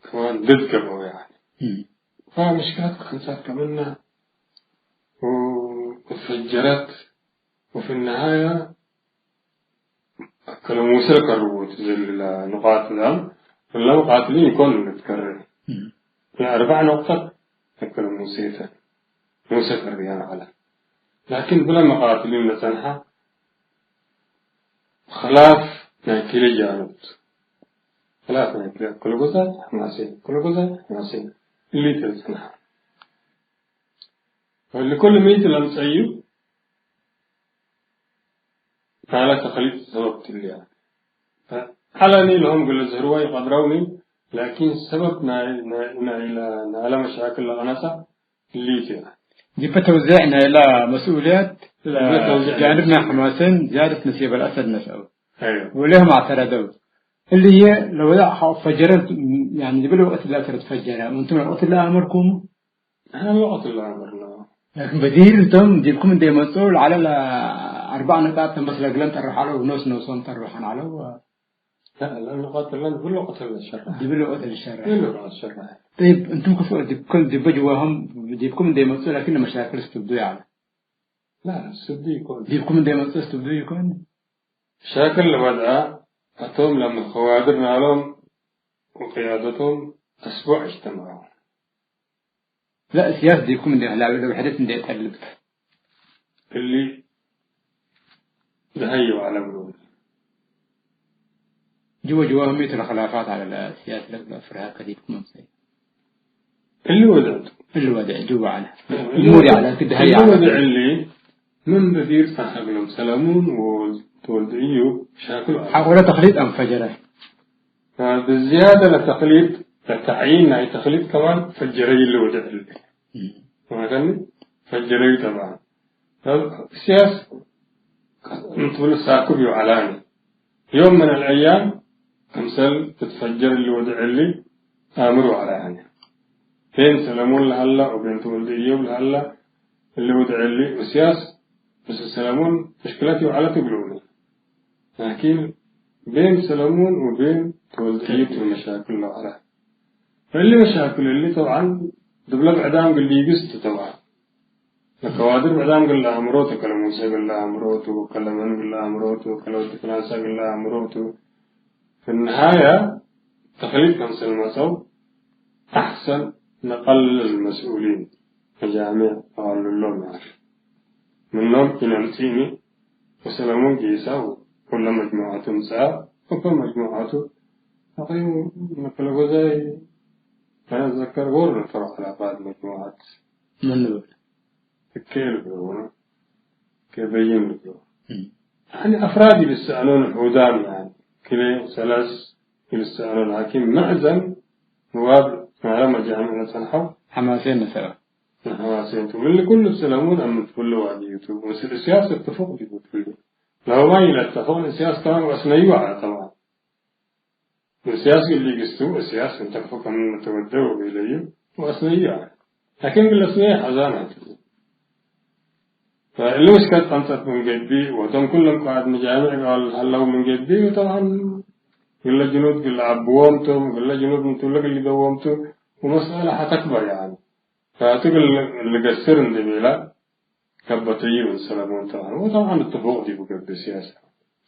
كمان ضد قبو، يعني. مم. فمشكلة خمسات كمنا و-، وتفجرت، وفي النهاية أكل موسى كروت زل نقاط ذا، ولا مقاتلين يكون نتكرر. مم. لا، أربع نقطة أكل موسى ثاني. موسى كريان على. لكن بلا مقاتلين نتنحى خلاف ناكل جانوت. خلاف ناكل كل جزء حماسي، كل جزء حماسي. اللي تنسنحى. فلكل ميت لم تسيب على تخليط سبب تليا. فعلني لهم قل زهروا يقدروني، لكن سبب نا-، نا-، نا-، نا-، لا مشاكل لغنسة اللي فيها. ዲበ ተውዜዕ ናይላ መስኡልያት ዲበ ተውዜዕ ጃንብና ሐማሴን ዝያደት ነሲበ ለአሰድ ነስአው። አይወ። ወሌሆም አዕተረደው። እሊ ህዬ ለወዳእ ሐቆ ፈጀረ፣ ያኒ ዲብለ ወቅት ለአሰር ትፈጀረ። ወእንቱም ወቅት ለአመርኩም? አነ ወቅት ለአመርና። ላኪን በዲር እንቶም ዲብኩም እንዴ መጽኡ ለዐለ ለአርባዕ ነቃጥ ተንበስ ለግለን ጠርሕ ዐለው፣ ኖስ ኖሶም ጠርሐን ዐለው። لا، لأنه قاتل لنا كل وقت الشرع. ዲብለ ወቅት ልሸረሕ። كل وقت الشرع. ጠይብ፣ እንቱም ክፉ ዲብኩም፣ ዲበ ጅዋሆም፣ ዲብኩም እንዴ መጽኡ ላኪን ለመሻክል ስትብዱ ያለ። لا، لا، ስትብዱ ይኮን። ዲብኩም እንዴ መጽኡ ስትብዱ ይኮን። ሻክል ለወድአ፣ አቶም ለመ ከዋድር ናሎም ወቅያደቶም አስቡዕ እጅተመዐው። ለእስያስ ዲብኩም እንዴ ህላዊ ለውሕደት እንዴ ጠልብት። እሊ ለሀየው ዐለ ብሎ። ጅወ ጅወ ህሚቱ ለክላፋት ዐለ ለእስያስ ለፍርሃት ከዲብኩም አምሰይ። እሊ ወድዕቱ። እሊ ወድዕ ጅወ ዐለ። እሊ እሙር ወድዕ፣ ያለ ክድ ሀየ እሊ ዐለ። ወድዕ እሊ ምን በዲር ሳሐግሎም ሰለሙን ወወልድ እዩብ ሻክሉ ዐለ። ሐቆለ ተክሊጥ አንፈጀረ። ብዝያደ ለተክሊጥ፣ ለተዕይን ናይ ተክሊጥ ከማን ፈጀረ ይልወደ እሊ። እም። ማለትኒ ፈጀረዩ ጠብዓን። ሰብ እስያስ እንትብሉ ሳክብ ይውዓላኒ። ዮም ምን አልአያም ክምሰል ትትፈጀር እሊ ወድዕ እሊ አምር ወዐላ ያኒ። ቤን ሰለሙን ለሀላ ወቤን ተወልደ እዮብ ለሀላ እሊ ወድዕ እሊ እስያስ፣ በስ ሰለሙን ምሽክለት ይውዓለት እግሉኒ። ላኪን ቤን ሰለሙን ወቤን ተወልደ እዮብ መሻክል ለዐለ። እሊ መሻክል እሊ ጠብዓን ድብለ ብዕዳም እግል ሊግስት ጠብዓን። ለከዋድር ብዕዳም እግል ለአምሮቱ፣ ከለ ሙሴ እግል ለአምሮቱ፣ ከለ መን እግል ለአምሮቱ፣ ከለ ወዲ ፍላንሳ እግል ለአምሮቱ። في النهاية ተክሊጥ ከምሰል መጸው አሕሰን ነቀልል መስኡሊን መጃሚዕ አዋልሎም ያር። ምኖም ኢነምጺኒ ወሰለሙን ጌሳው ኩለ መጅሙዓቱ ምጽአ፣ እበ መጅሙዓቱ አቅሪቡ መከለጎዛይ ከነዘከር ወር ነፈሮ ዐላቃት መጅሙዓት ምን ንብል? እኬ ልብሎ ወነ እኬ በይን ልብሎ። እም። ያኒ አፍራድ ይልሰአኖን ሑዳም ያኒ ክሌ ሰለስ ይልሰአኖን ላኪን መዕዘም ንዋብ ናረ መጃምዕ ለጸንሐው ሐማሴን ነሰአ። ሐማሴን ቱ። ምን ኩሉ ሰለሙን አምት ኩሉ ዋድዩቱ። ወስል ሲያስ እትፉቅ ዲቡ ኩሉ። ለሁማ ይለተፈው እስያስ ከማን ወአስነዩ ዐለ ጠብዓን። እስያስ እሊ ግስቱ እስያስ እንተ ክፉ ከም መተወደው ቤለዩ ወአስነዩ ዐለ። ላኪን ግለ አስነየ ሐዛን ዐለ። ፈእሊ ውስከት ቀንጸት ምን ገብእ ወቶም ኩሎም ቃዕድ መጃምዕ ቃል ሀለው ምን ገብእ ወጠብዓን ግለ ጅኑድ ግለ አብዎም ቶም ግለ ጅኑድ ምን ቱለ ግል ሊበዎም ቱ ወመስአለ ሐተክበር ያኒ። ፈአቱ ግል ልገስር እንዴ ቤላ ከበተዩ ምን ሰለሞን ጠብዓን። ወጠብዓን እተፎቅ ዲቡ ገብእ ሲያስ።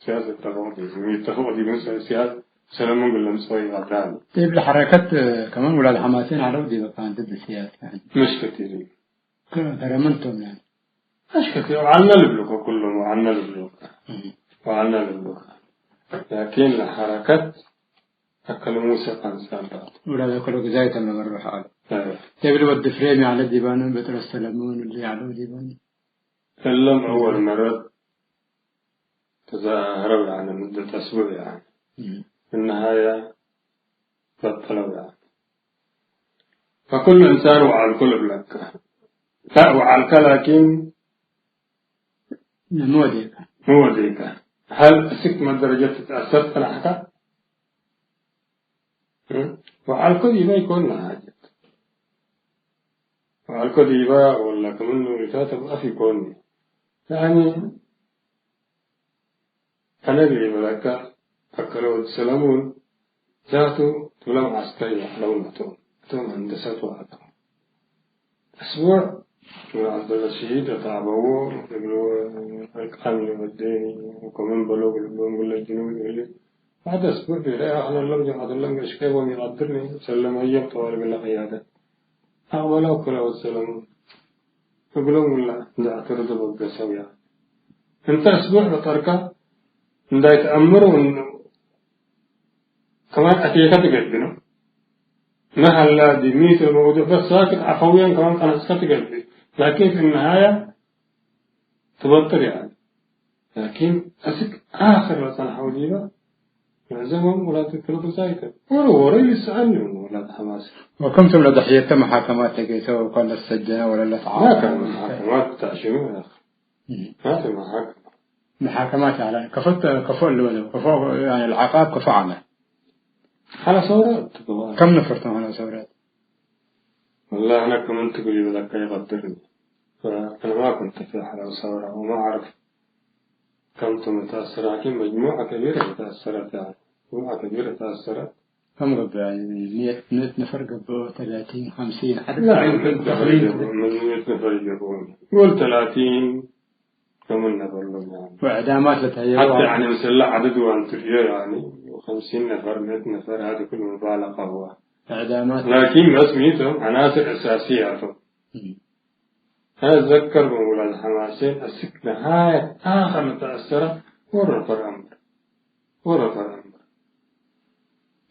ሲያስ እተፎቅ ዲቡ። ምን እተፎቅ ዲቡ ሲያስ ሰለሞን ግለ ምጽኦ ይቀዳል። ዲብ ለሐረከት ከማን ውላድ ሐማሴን ዐለው ዲበ ካን ድድ ሲያስ ያኒ። ምሽ ከቲር። ከ-፣ ከረመንቶም ያኒ። ምሽ ከቲር። ወዐልነ ልብሉከ ኩሎም ወዐልነ ልብሉከ። እም። ወዐልነ ልብሉከ። ላኪን ለሐረከት አከለ ሙሰ ካን ሳምራት። ወላ አከለ ግዛይ ተመመረሕ አለ። አዎ። ተብል ወድ ፍሬም ያለ ዲባኑ፣ በጥረስ ሰለሙን እሊ ያለው ዲባኑ። እሎም አወል መረት ተዛሀረው ያኒ፣ ሙደት አስቡዕ ያኒ። እም። እነሃያ በጠለው ያኒ። ፈኩሉ እንሳን ወዐልኩ ልብለከ። ላ ወዐልከ ላኪን ምን ወዴከ? ምን ወዴከ? ሀል እስክ መደረጀት ትትአሰር ጸናሕከ? እ? ወዐልኮ ዲበ ኢኮን ለሓጀት። ወዐልኮ ዲበ ወላ ክምኑ ኢታ ተብአፍ ኢኮን። ያኒ አነ ዲብ ለከ አከለ ወድ ሰለሙን ዛቱ ትብሎም ዐስከር ይዐለው ላቶም። እቶም ሀንደሰት ወአቶም። አስቡዕ ዐብደለ ሽሂድ አተአበዎ፣ እግሉ አልቃሚ ወዴኒ ወከመን በሎ እግሉ እግለ ጅኑብ እግል። ባዕድ አስቡዕ ዲረ አክለሎም ጀምዐትሎም ገሽከቦም ይቀድርኒ ሰለመዮም ጠዋል እግለ ቅያደት። አቅበለው ክለ ወሰለሙ እግሎም ውላ እንዴ አተርዶ በገሰው ያ። እንተ እስቡዕ በጠርከ እንዳይተአምሩ ከማን አቴከ ትገብእ ነው። መሀላ ዲብ ሚት መውዱዕ በስ ሳክት ዐፈውየን ከማን ቀነስከ ትገብእ። ላኪን ፊ ነሃያ ትበጥር ያኒ። ላኪን አስክ አክር ለጸንሐው ዲበ፣ መዕዘሞም ወላቱ ክልኩ ሳይተ። ወረ ወረ ይስአል ወላት ሐማስ። ወክምቱም ለደሕየተ መሓከማት ለጌሰ ወኮን ለተሰጀነ ወለለ ተዓወተ። ማ ከን መሓከማት ብታሽሙ ያ አኺ። እም። ማ ከን መሓከማ። መሓከማት ያለ ከፎ፣ ከፎ እሉ በለው። ከፎ፣ ያኒ፣ العقاب ከፎ ዐመ። ሐለ ሰውረት ትገባ። ከም ነፈርቶም ሐለ ሰውረት? والله أنا كمان تقولي بذاك يقدرني. فأنا ما كنت في حالة مصورة وما أعرف كم تم متأثرة، لكن مجموعة كبيرة تأثرت، يعني. مجموعة كبيرة تأثرت. كم قد، يعني، مية، مية نفر قبل ثلاثين، خمسين، عدد لا، معين من مية نفر داخلين يجيبون، كده. من مية نفر يجيبون. قول ثلاثين، كم نفر لهم، يعني. وإعدامات لتهيئة حتى، واحد. يعني، مثلا عدد وان تريو، يعني، خمسين نفر، مية نفر، هذا كله مبالغة هو. إعدامات. لكن بس ميتهم عناصر أساسية، عرفوا. مم. أنا أتذكر من ولاد حماسين، السكنة هاي آخر متأثرة، ورا فرامبر. ورا فرامبر.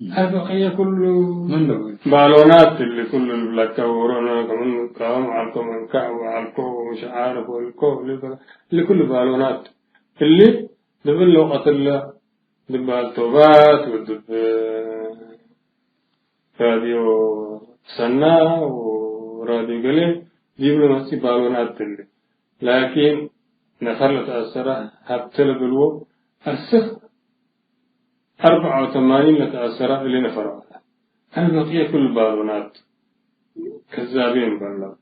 البقية كله من دول؟ بالونات اللي كل البلاكة ورونا كمان كلام علكم عن كعب وعلكم ومش عارف والكو اللي بلا-، اللي كل بالونات اللي دبل لو قتل دبال توبات ودب ራድዮ ሰና ወራድዮ ገሌ ዲብለ መጽእ ባሎናት ትሊ። ላኪን ነፈር ለተአሰረ ሀብተ ለብልዎ አስክ አርበዕ ወተማኒን ለተአሰረ እሊ ነፈር ዐለ። አልበቅየ ኩሉ ባሎናት ከዛቤን በለው።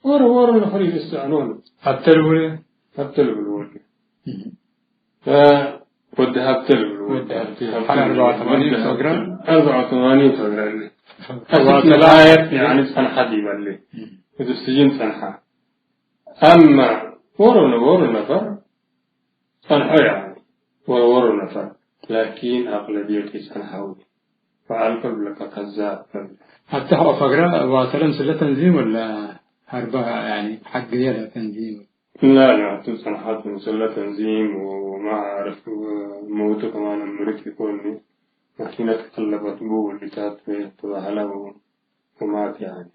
ወረ ወረ ነፈር ይልሰአኖን። ሀብተ ልብልዎ? ሀብተ ልብልዎ። እህ። ወዲ ሀብተ ልብሉ። ወዲ ሀብተ። ሀብተ ሐር ልብሉ። አርበዓ ወተማኒን ወዲ ሀብተ። ፈግረ? አርበዓ ወተማኒን ፈግረ እሊ። ፈግረ። አስክ ተዋሰላ። ነሃየት ያኒ ጸንሐ ዲበ እሊ። እም። እት ስጅን ጸንሐ። አማ ወሮ ነ-፣ ወሮ ነፈር ጸንሖ ያኒ። ወሮ ወሮ ነፈር። ላኪን አቅለብየት ኢጸንሐው። ፈአልኮል ብለከ ከዛብ። ሐተ ሐቆ ፈግረ ዋሰለ ምስለ ተንዚም ወለ ሀርበ ያኒ ሐግየ ለተንዚም? لا، لا، تصلحات مسلة تنظيم وما أعرف موت كمان أمريكي يكون ماكينة تقلبت بو اللي تات تبهلا ومات يعني.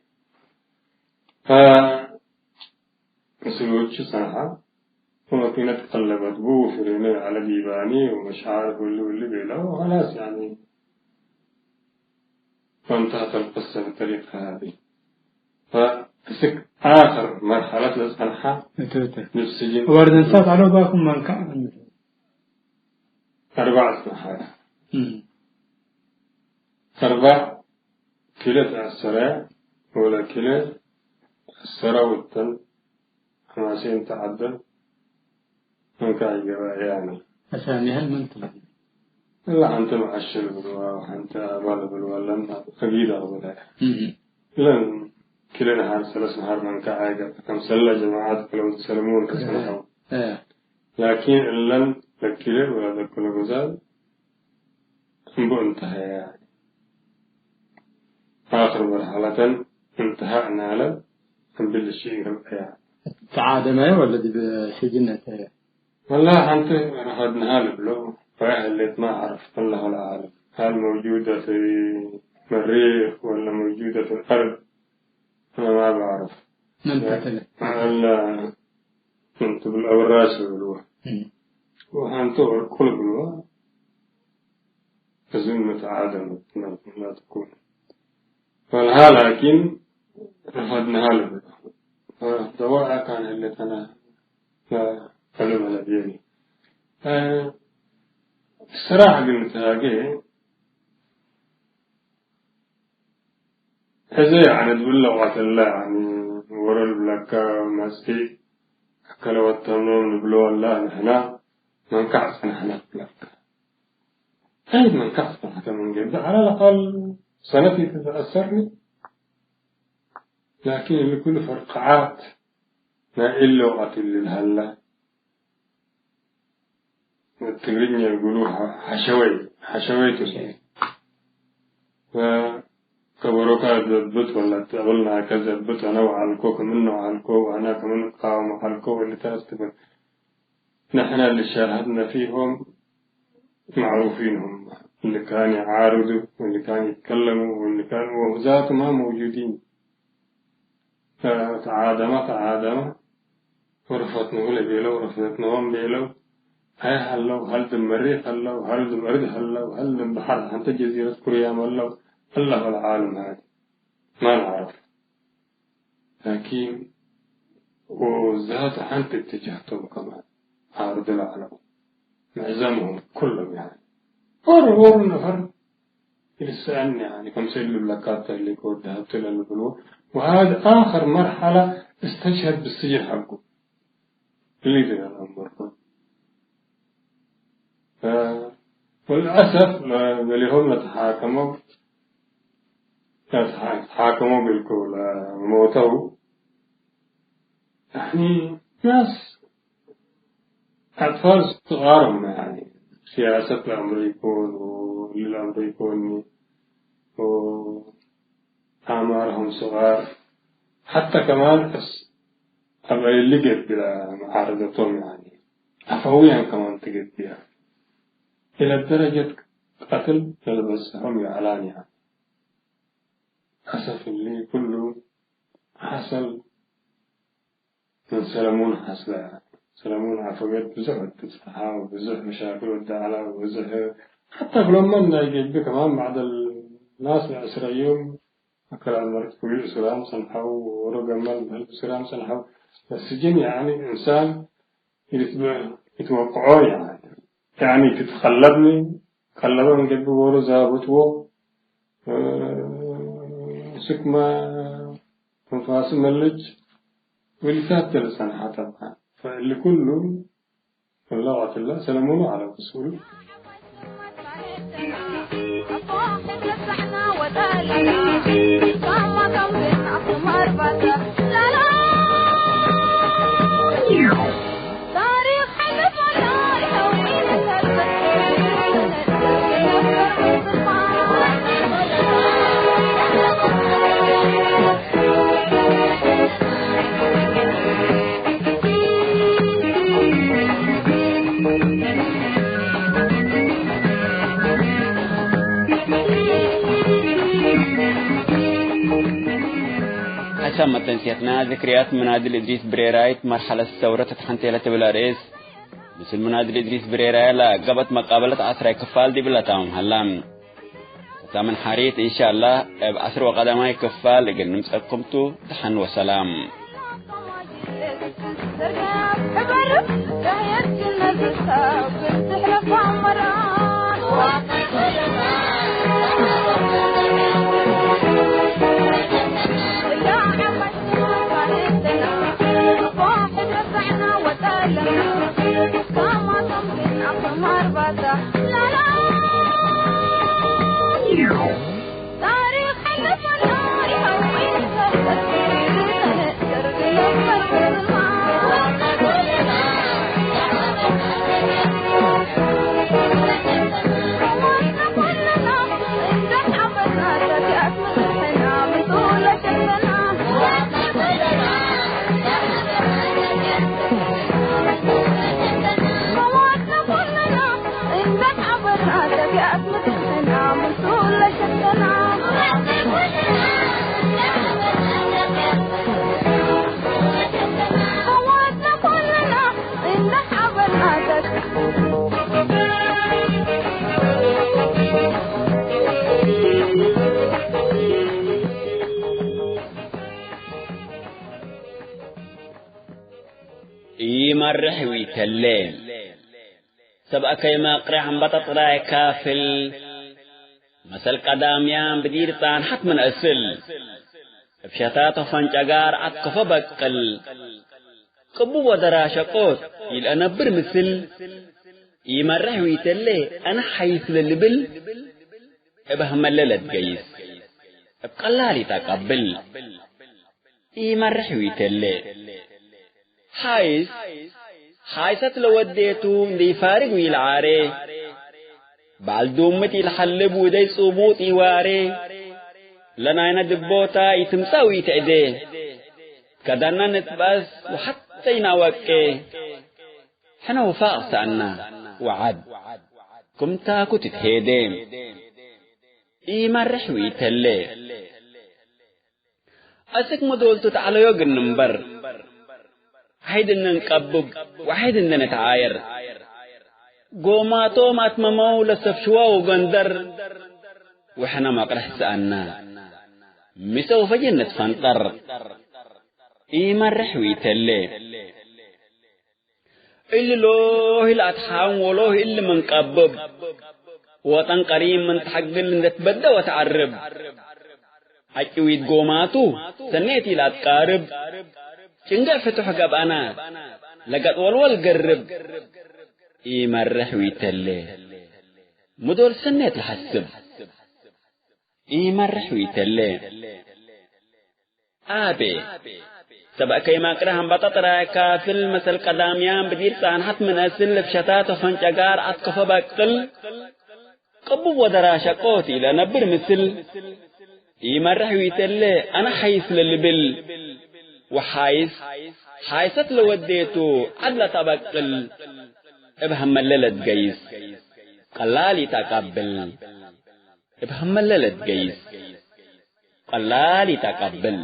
فمسؤولوش صنعة وماكينة تقلبت بو فرينة على ديباني ومش عارف واللي واللي بيلا وخلاص يعني. فانتهت القصة بالطريقة هذه. فأسك آخر مرحلة للصنحة እቱ፣ እቱ። نفس الجن. ወርድ እንስሳት አለው ባኩም መንካ أربع صنحات. እም። أربع كيلو تأثر ولا كيلو تأثر والتن حماسين تعدل. እንካ ይገበአ ያኒ። አሳሚሀን ምን ትብል? እላ ሐንተ መዐሸል ብልዋ፣ ወሐንተ አባል ብልዋ፣ ለና አጊድ አቅበለ። እህ። እለን ክለ ነሃር ሰለስ ነሃር መንካ አይገብ፣ ከምሰለ ጀማዓት ክለው ሰለሙን ከሰነሐው። እህ። ላኪን እለን ለክለ ወላ ለክለ ጉዛል እምቡ እንተሀያ። አክር መርሐለተን እንተሀ እናለ እምብል እሺ ገብአያ። ተዓደመ ወለ ዲብ ስጅን ነተ? ወላሂ ሐንተ ረፈድንሃ ልብሎ፣ ወያ ህሌት ማ ዐረፍ፣ አላሁ ለአዕለም። ሀል መውጁደ ፊ መሪክ ወለ መውጁደ ፊ አርድ፣ አነ ማ በዐረፍ። ምን ቀተለ? አላ ምን ትብል አብራሽ ይብልዎ። እም። ወሐንተ ወርቁ ልብልዎ። እዝን መተዓደመት ላ ተኩን። ፈልሃ ላኪን ረፈድንሃ ልብል። ፈደዋአ ካን ህለተና ለአለመ ለብየኒ። እ፣ ስራሕ ግን ተሃጌ ሕዘ፣ ያኒ፣ ትብል ለውቀት እለ፣ ያኒ፣ ወረ ልብለከ መጽእ አከለ ወተምኖም ንብሎ እለ ንሕና፣ መንካዕ ጸንሐነ ትብለከ። አይ መንካዕ ጸንሐተ ምን ገብእ፣ ዐለ ለአቀል ሰነት ኢትትአሰርኒ። ላኪን እሊ ኩሉ ፈርቀዓት ናይ እሊ ወቀት እሊ ለሀለ፣ ትግርኛ ይብሉ ሐ-፣ ሐሸወይ፣ ሐሸወይ ቱ። ወከበሮካ ዘብጥ ወላ ትብል ናከ ዘብጥ፣ አነ ወዐልኮ ክምነ ወዐልኮ ወአነ ክምን እቃወም ዐልኮ ወእሊ ተረት ትብል። ነሕነ እሊ ሻርሀትነ ፊሆም ማዕሩፊን ሁም፣ እሊ ካን ይዓርዱ ወእሊ ካን ይትከለሙ ወእሊ ካን ወሁዛቱማ መውጁዲን። ተዓደመ ተዓደመ፣ ወረፈትንሁ ለቤለው፣ ረፈትንሆም ቤለው። አይ ሀለው፣ ሀል ድም መሪክ ሀለው፣ ሀል ድም እርድ ሀለው፣ ሀል ድም በሐር ሐንተ ጀዚረት ኩርያም ሀለው። አላሁ አልዓለም ሀዲ ማ ነዐርፍ። ላኪን ወዛት ሐንተ እትጃህቶም ከማን ዓርድ ለዐለው። መዕዘምሁም ኩሎም ያኒ ወር ወር ነፈር ይልሰአኒ፣ ያኒ፣ ከምሰል ልብለካ እተ ህሌኮ ወደሀብቱ ለልብልዎ፣ ወሃዚ አኸር መርሐለ እስተሽሀድ ብስጅን ሐቁ። እሊ ቱ ለአምርኮ። እ፣ ወልአሰፍ፣ ለ-፣ ገሌሆም ለተሓከመው፣ ለተሓ-፣ ተሓከመው ቤልኮ ለሞተው፣ ያኒ፣ ናስ አጥፋል ስጋር ሁመ፣ ያኒ፣ ሲያሰት ለአምሩ ኢኮን፣ ወእሊ ለአምሩ ኢኮን፣ ወአማርሁም ስጋር፣ ሐተ ከማን እስ አብ እሊ ገብእ ለመዓረደቶም፣ ያኒ፣ አፈውያን ከማን ትገብእ፣ ኢለ ደረጀት ቀትል ለልበጽሖም ይዐላን፣ ያኒ። አሰፍ እሊ ኩሉ ሐሰል ምን ሰለሙን ሐስለ። ሰለሙን አፈገድ ብዙሕ እት ጽሐ ወብዙሕ መሻክል ወደ ዐለ ወብዙሕ ሐታ ክሎመ ናይ ገብእ ከማን ባዕድ ናስ ለዐስረ ዮም አከለ አልመርት ክሉ እሱራም ጸንሐው ወሮ ገመል በህል እሱራም ጸንሐው። ለስጅን ያኒ እንሳን ኢትወቅዖ ያኒ። ያኒ ትትቀለብኒ ቀለበ እንገብእ ወሮ ዛብጥዎ፣ እ፣ ስክመ ትንፋሱ መልጅ ወሊታት ለጸንሐ ጠብዐን። ፈእሊ ኩሉ እለ ወቅት እለ ሰለሙኑ ዐለ ክሱሉ። ሐሳብ መተንስየትና፣ ዝክርያት ምናድል እድሪስ ብሬራይት መርሐለት ሰውረት እት ሐንቴ ለትብል አርእስ፣ ምስል ምናድል እድሪስ ብሬራይ ለአቀበት መቃበለት ዐስራይ ክፋል ዲብለ ታምም ሀላ። እታ ምን ሐሪት፣ እንሻላህ፣ እብ ዐስር ወቀዳማይ ክፋል እግል ንምጸኩም ቱ። ደሐን ወሰላም። ኢመርሕ ወኢተሌ። ሰብአ ከይመ አቅሬሕ እምበጠጥ ራይ ካፍል፣ መሰል ቀዳምያን ብዲር ጻንሐት ምን እስል፣ እብ ሸታት ወፈንጨጋር አትከፎ በቅል፣ ቅቡብ ወደራሸ ቆት ኢለአነብር ምስል፣ ኢመርሕ ዊተሌ፣ አነ ሐይስ ለልብል፣ እብ ሀመለ ለትገይስ፣ እብ ቀላል ኢተቀብል። ኢመርሕ ዊተሌ፣ ሐይስ፣ ሐይሰት ለወዴቱ እንዴ ኢፋርግ ወኢልዓሬ፣ በዐል ዱምት ኢልሐልብ ውደይ ጽቡጥ ኢዋሬ፣ ለናይነ ድቦታ ኢትምጸእ ወኢትዕዴ፣ ከደነ ንትበአስ ወሐቴ ኢነአወቄ፣ ሕነ ውፋቅ ሰአና ወዐድ ክምታኩ ትትሄዴ። ኢመርሕ ወኢተሌ። አስክ ምዶልቱ ተዐለዮ እግል ንንበር፣ ዐይድ እንዴ እንቀብብ ወዐይድ እንዴ ንትዓየር። ጎማቶም አትመመው ለሰፍሽዋ ወገንደር፣ ወሕነ መቅርሕ ሰአና፣ ሚ ሰውፈ ጅን ንትፈንጠር። ኢመርሕ ወኢተሌ። እሊ ሎሂ ለአትሓውን ወሎሂ እሊ ምን ቀብብ፣ ወጠን ቀሪም ምን ተሐግል እንዴ ትበደ ወተዐርብ። አጭዊት ጎማቱ ሰኔት ኢለአትቃርብ፣ ጭንገዕ ፍቱሕ ገብአና ለገጥ ወልወል ገርብ። ኢመርሕ ወኢተሌ፣ ምዶል ሰኔት ለሐስብ። ኢመርሕ ወኢተሌ። አቤ፣ ሰበእ ከይመ አቅረህ አምበጠ ጥራይ ካፍል መሰል ቀዳምያን ብዲር ጻንሐት ምን አስል ልፍሸታት ወፈንጨጋር አትከፎ በቅል፣ ቅቡብ ወደራሸ ቆት ኢለነብር ምስል። ኢመርሕ ዊተሌ አነ ሐይስ ለልብል፣ ወሐይስ ሐይሰት ለወዴቱ ዐድ ለተበቅል፣ እብ ሀመለ ለትገይስ ቀላል ኢተቀብል። እብ ሀመለ ለትገይስ ቀላል ኢተቀብል።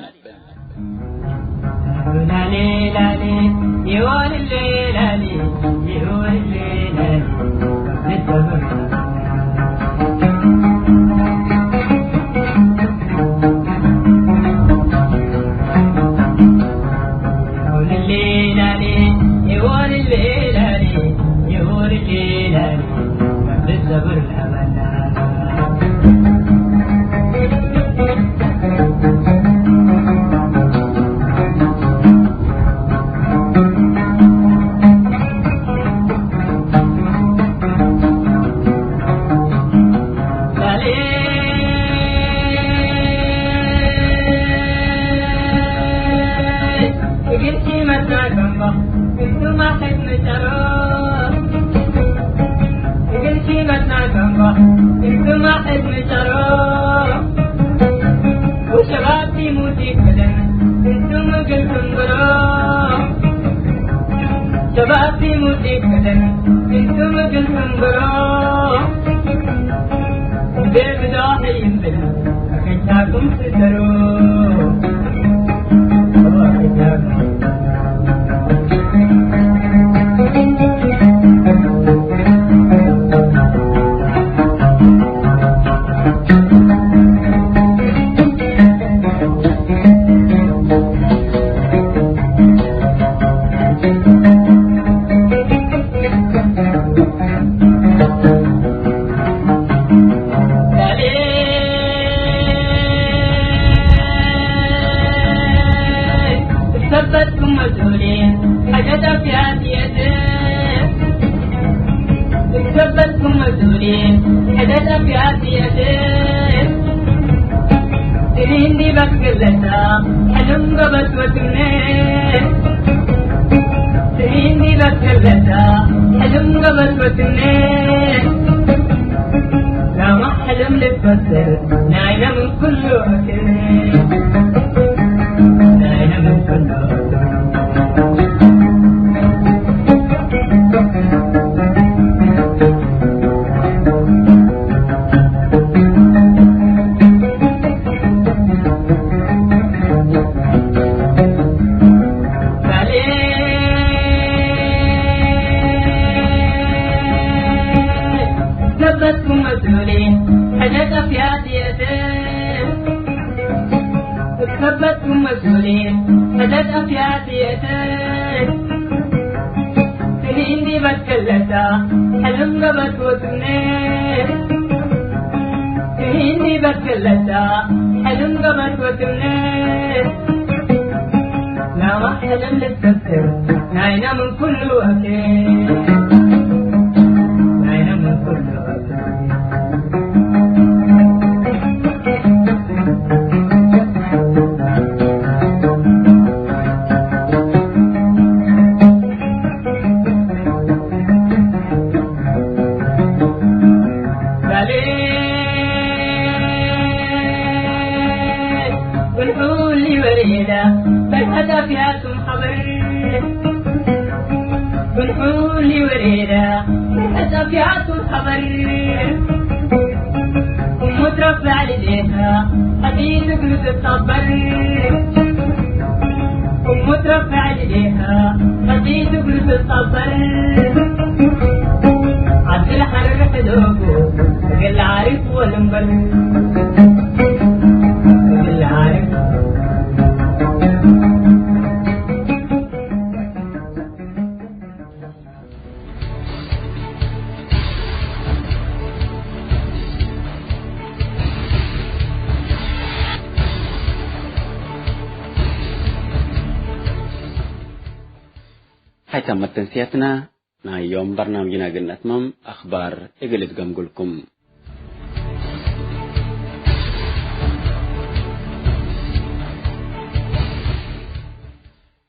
እግል ሺመትና ገንቦ፣ እንቱማ ሕድ ንጨሮ። እግል ሺመትና ገንቦ፣ እንቱማ ሕድ ንጨሮ። ወሸባብ ዲሙ ዲብ ቀደም፣ እንቱም እግል ትንብሮ። ሸባብ ዲሙ ዲብ ቀደም፣ እንቱም እግል ትንብሮ። እንዴ ብዳሒ እምብል፣ አከቻኩም ትሰሩ። ሰበትኩም መሱሊን ሐጀት አፍያትየት። ሰበትኩም መሱሊን ሐጀት አፍያትየት። ስኒ እንዲ በክለታ ሕልም ገበት ወትምኔ። ስኒ እንዲ በክለታ ሕልም ገበት ወትምኔ። ላማ ሕልም ልትበስር ናይነ ምን ኩሉ አክል። ናይነ ምን ኩሉ አክል። ሰበትኩም መሱሊን ሐጀት አፍያትየት። ሰበትኩም መሱሊን ሐጀት አፍያትየት። ስኒ እንዲ በትከለታ ሕልም ገበት ወትምኔ። ስኒ እንዲ በትከለታ ሕልም ገበት ወትምኔ። ላማ ሕልም ልትከስር ናይና ምን ኩሉ አኬ። ሊወሬዳ እጸፍያቱ ሐበር ሙትረፍ ላዕሊ ዴታ ሐዲድ እግሉ ትጸበር ሙትረፍ ላዕሊ ዴታ ሐዲድ እግሉ ትጸበር አስል ሐረር ሕዶኩ እግል ዓሪፍ ወልንበር እግል ዓሪፍ ሀይታም መተንስያትና ናይ ዮም በርናምጅና እግል ነትመም አኽባር እግል እትገምጉልኩም።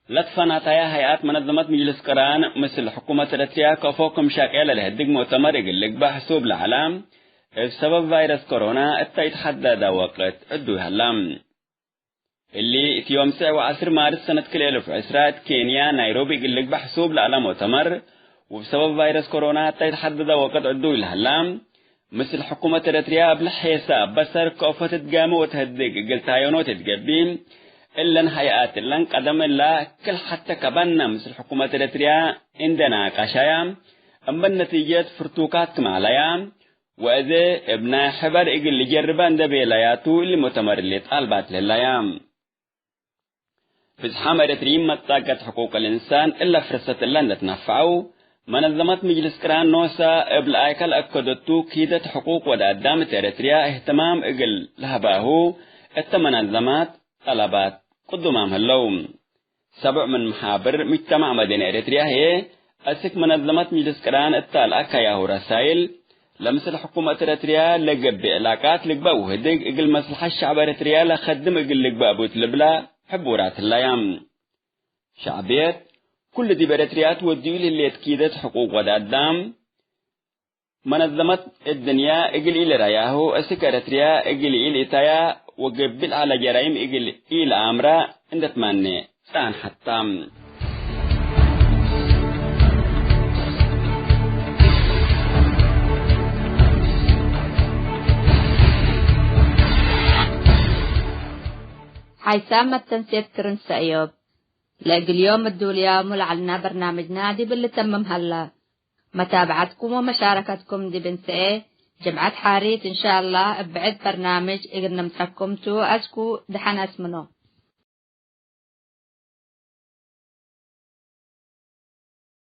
ለትፈናታያ ሀይአት መነዘመት ምጅልስ ቅራን ምስል ሕኩመት ኤረትርያ ከፎ ክም ሻቅያ ለለህድግ ሙእተመር እግል ልግባእ ሕሱብ ለዐላ፣ እብ ሰበብ ቫይረስ ኮሮና እተ ኢትሐደደ ወቅት ዕዱ ይሀላ። እሊ እት ዮም ሰዕ ወዐስር ማርስ ሰነት ክልኤ እልፍ ዕስራ እት ኬንያ ናይሮቢ እግል ልግባእ ሕሱብ ለዐለ ሙእተመር፣ ወብ ሰበብ ቫይረስ ኮሮና እተ ኢትሐደደ ወቅት ዕዱ ለሀላ፣ ምስል ሕኩመት ኤረትርያ እብ ለሔሳ በሰር ከእፎ ትትጋሚ ወተህድግ እግል ታየኖ ትትገቢ፣ እለን ሀይአት እለን ቀደም እላ ክል ሐተ ከበነ ምስል ሕኩመት ኤረትርያ እንዴ ናቀሻያ፣ እምበል ነቲጀት ፍርቱካት ክም ዐለያ፣ ወእዜ እብ ናይ ሕበር እግል ልጀርበ እንዴ ቤለያቱ እሊ ሙእተመር እሊ ጣልባት ለህለያ። ብዝሓም ኤረትርይን መጣቀት ሕቁቅ ልእንሳን እለ ፍርሰት እለ እንዴ ትነፈዐው፣ መነዘመት ምጅልስ ቅራን ኖሳ እብ ለአይከ ለአከደቱ ኪደት ሕቁቅ ወድ አዳም እት ኤረትርያ እህትማም እግል ለሀባሁ እተ መነዘማት ጠለባት ቅዱማም ህለው። ሰብዕ ምን መሓብር ሙጅተማዕ መደኒ ኤረትርያ ህዬ፣ አስክ መነዘመት ምጅልስ ቅራን እተ ለአከያሁ ረሳይል፣ ለምስል ሕኩመት ኤረትርያ ለገብእ ዕላቃት ልግበእ ወህድግ እግል መስለሐት ሸዕብ ኤረትርያ ለከድም እግል ልግበእ ቡ እት ልብላ ሕቡራት ህለያ። ሸዕብየት፣ ኩሉ ዲብ ኤረትርያ ትወድዩ ለህሌት ኪደት ሕቁቅ ወድ አዳም፣ መነዘመት እድንያ እግል ኢልረያሁ፣ እስክ ኤረትርያ እግል ኢልእተያ ወገብእ ለዐለ ጀራይም እግል ኢለአምራ እንዴ ትማኔ ጸንሐት ተ። ሓይሳም መተንሴት ክርን ሰእዮብ። ለእግል ዮም እዱልያሙ ለዐልና በርናምጅና ዲብ ልተምም ሀላ። መታብዐትኩም ወመሻረከትኩም ዲብ እንሰኤ ጅምዐት ሓሪት እንሻአላህ እብ ብዕድ በርናምጅ እግል ንምጸኩም ቱ። አስኩ ደሐን አስምኖ።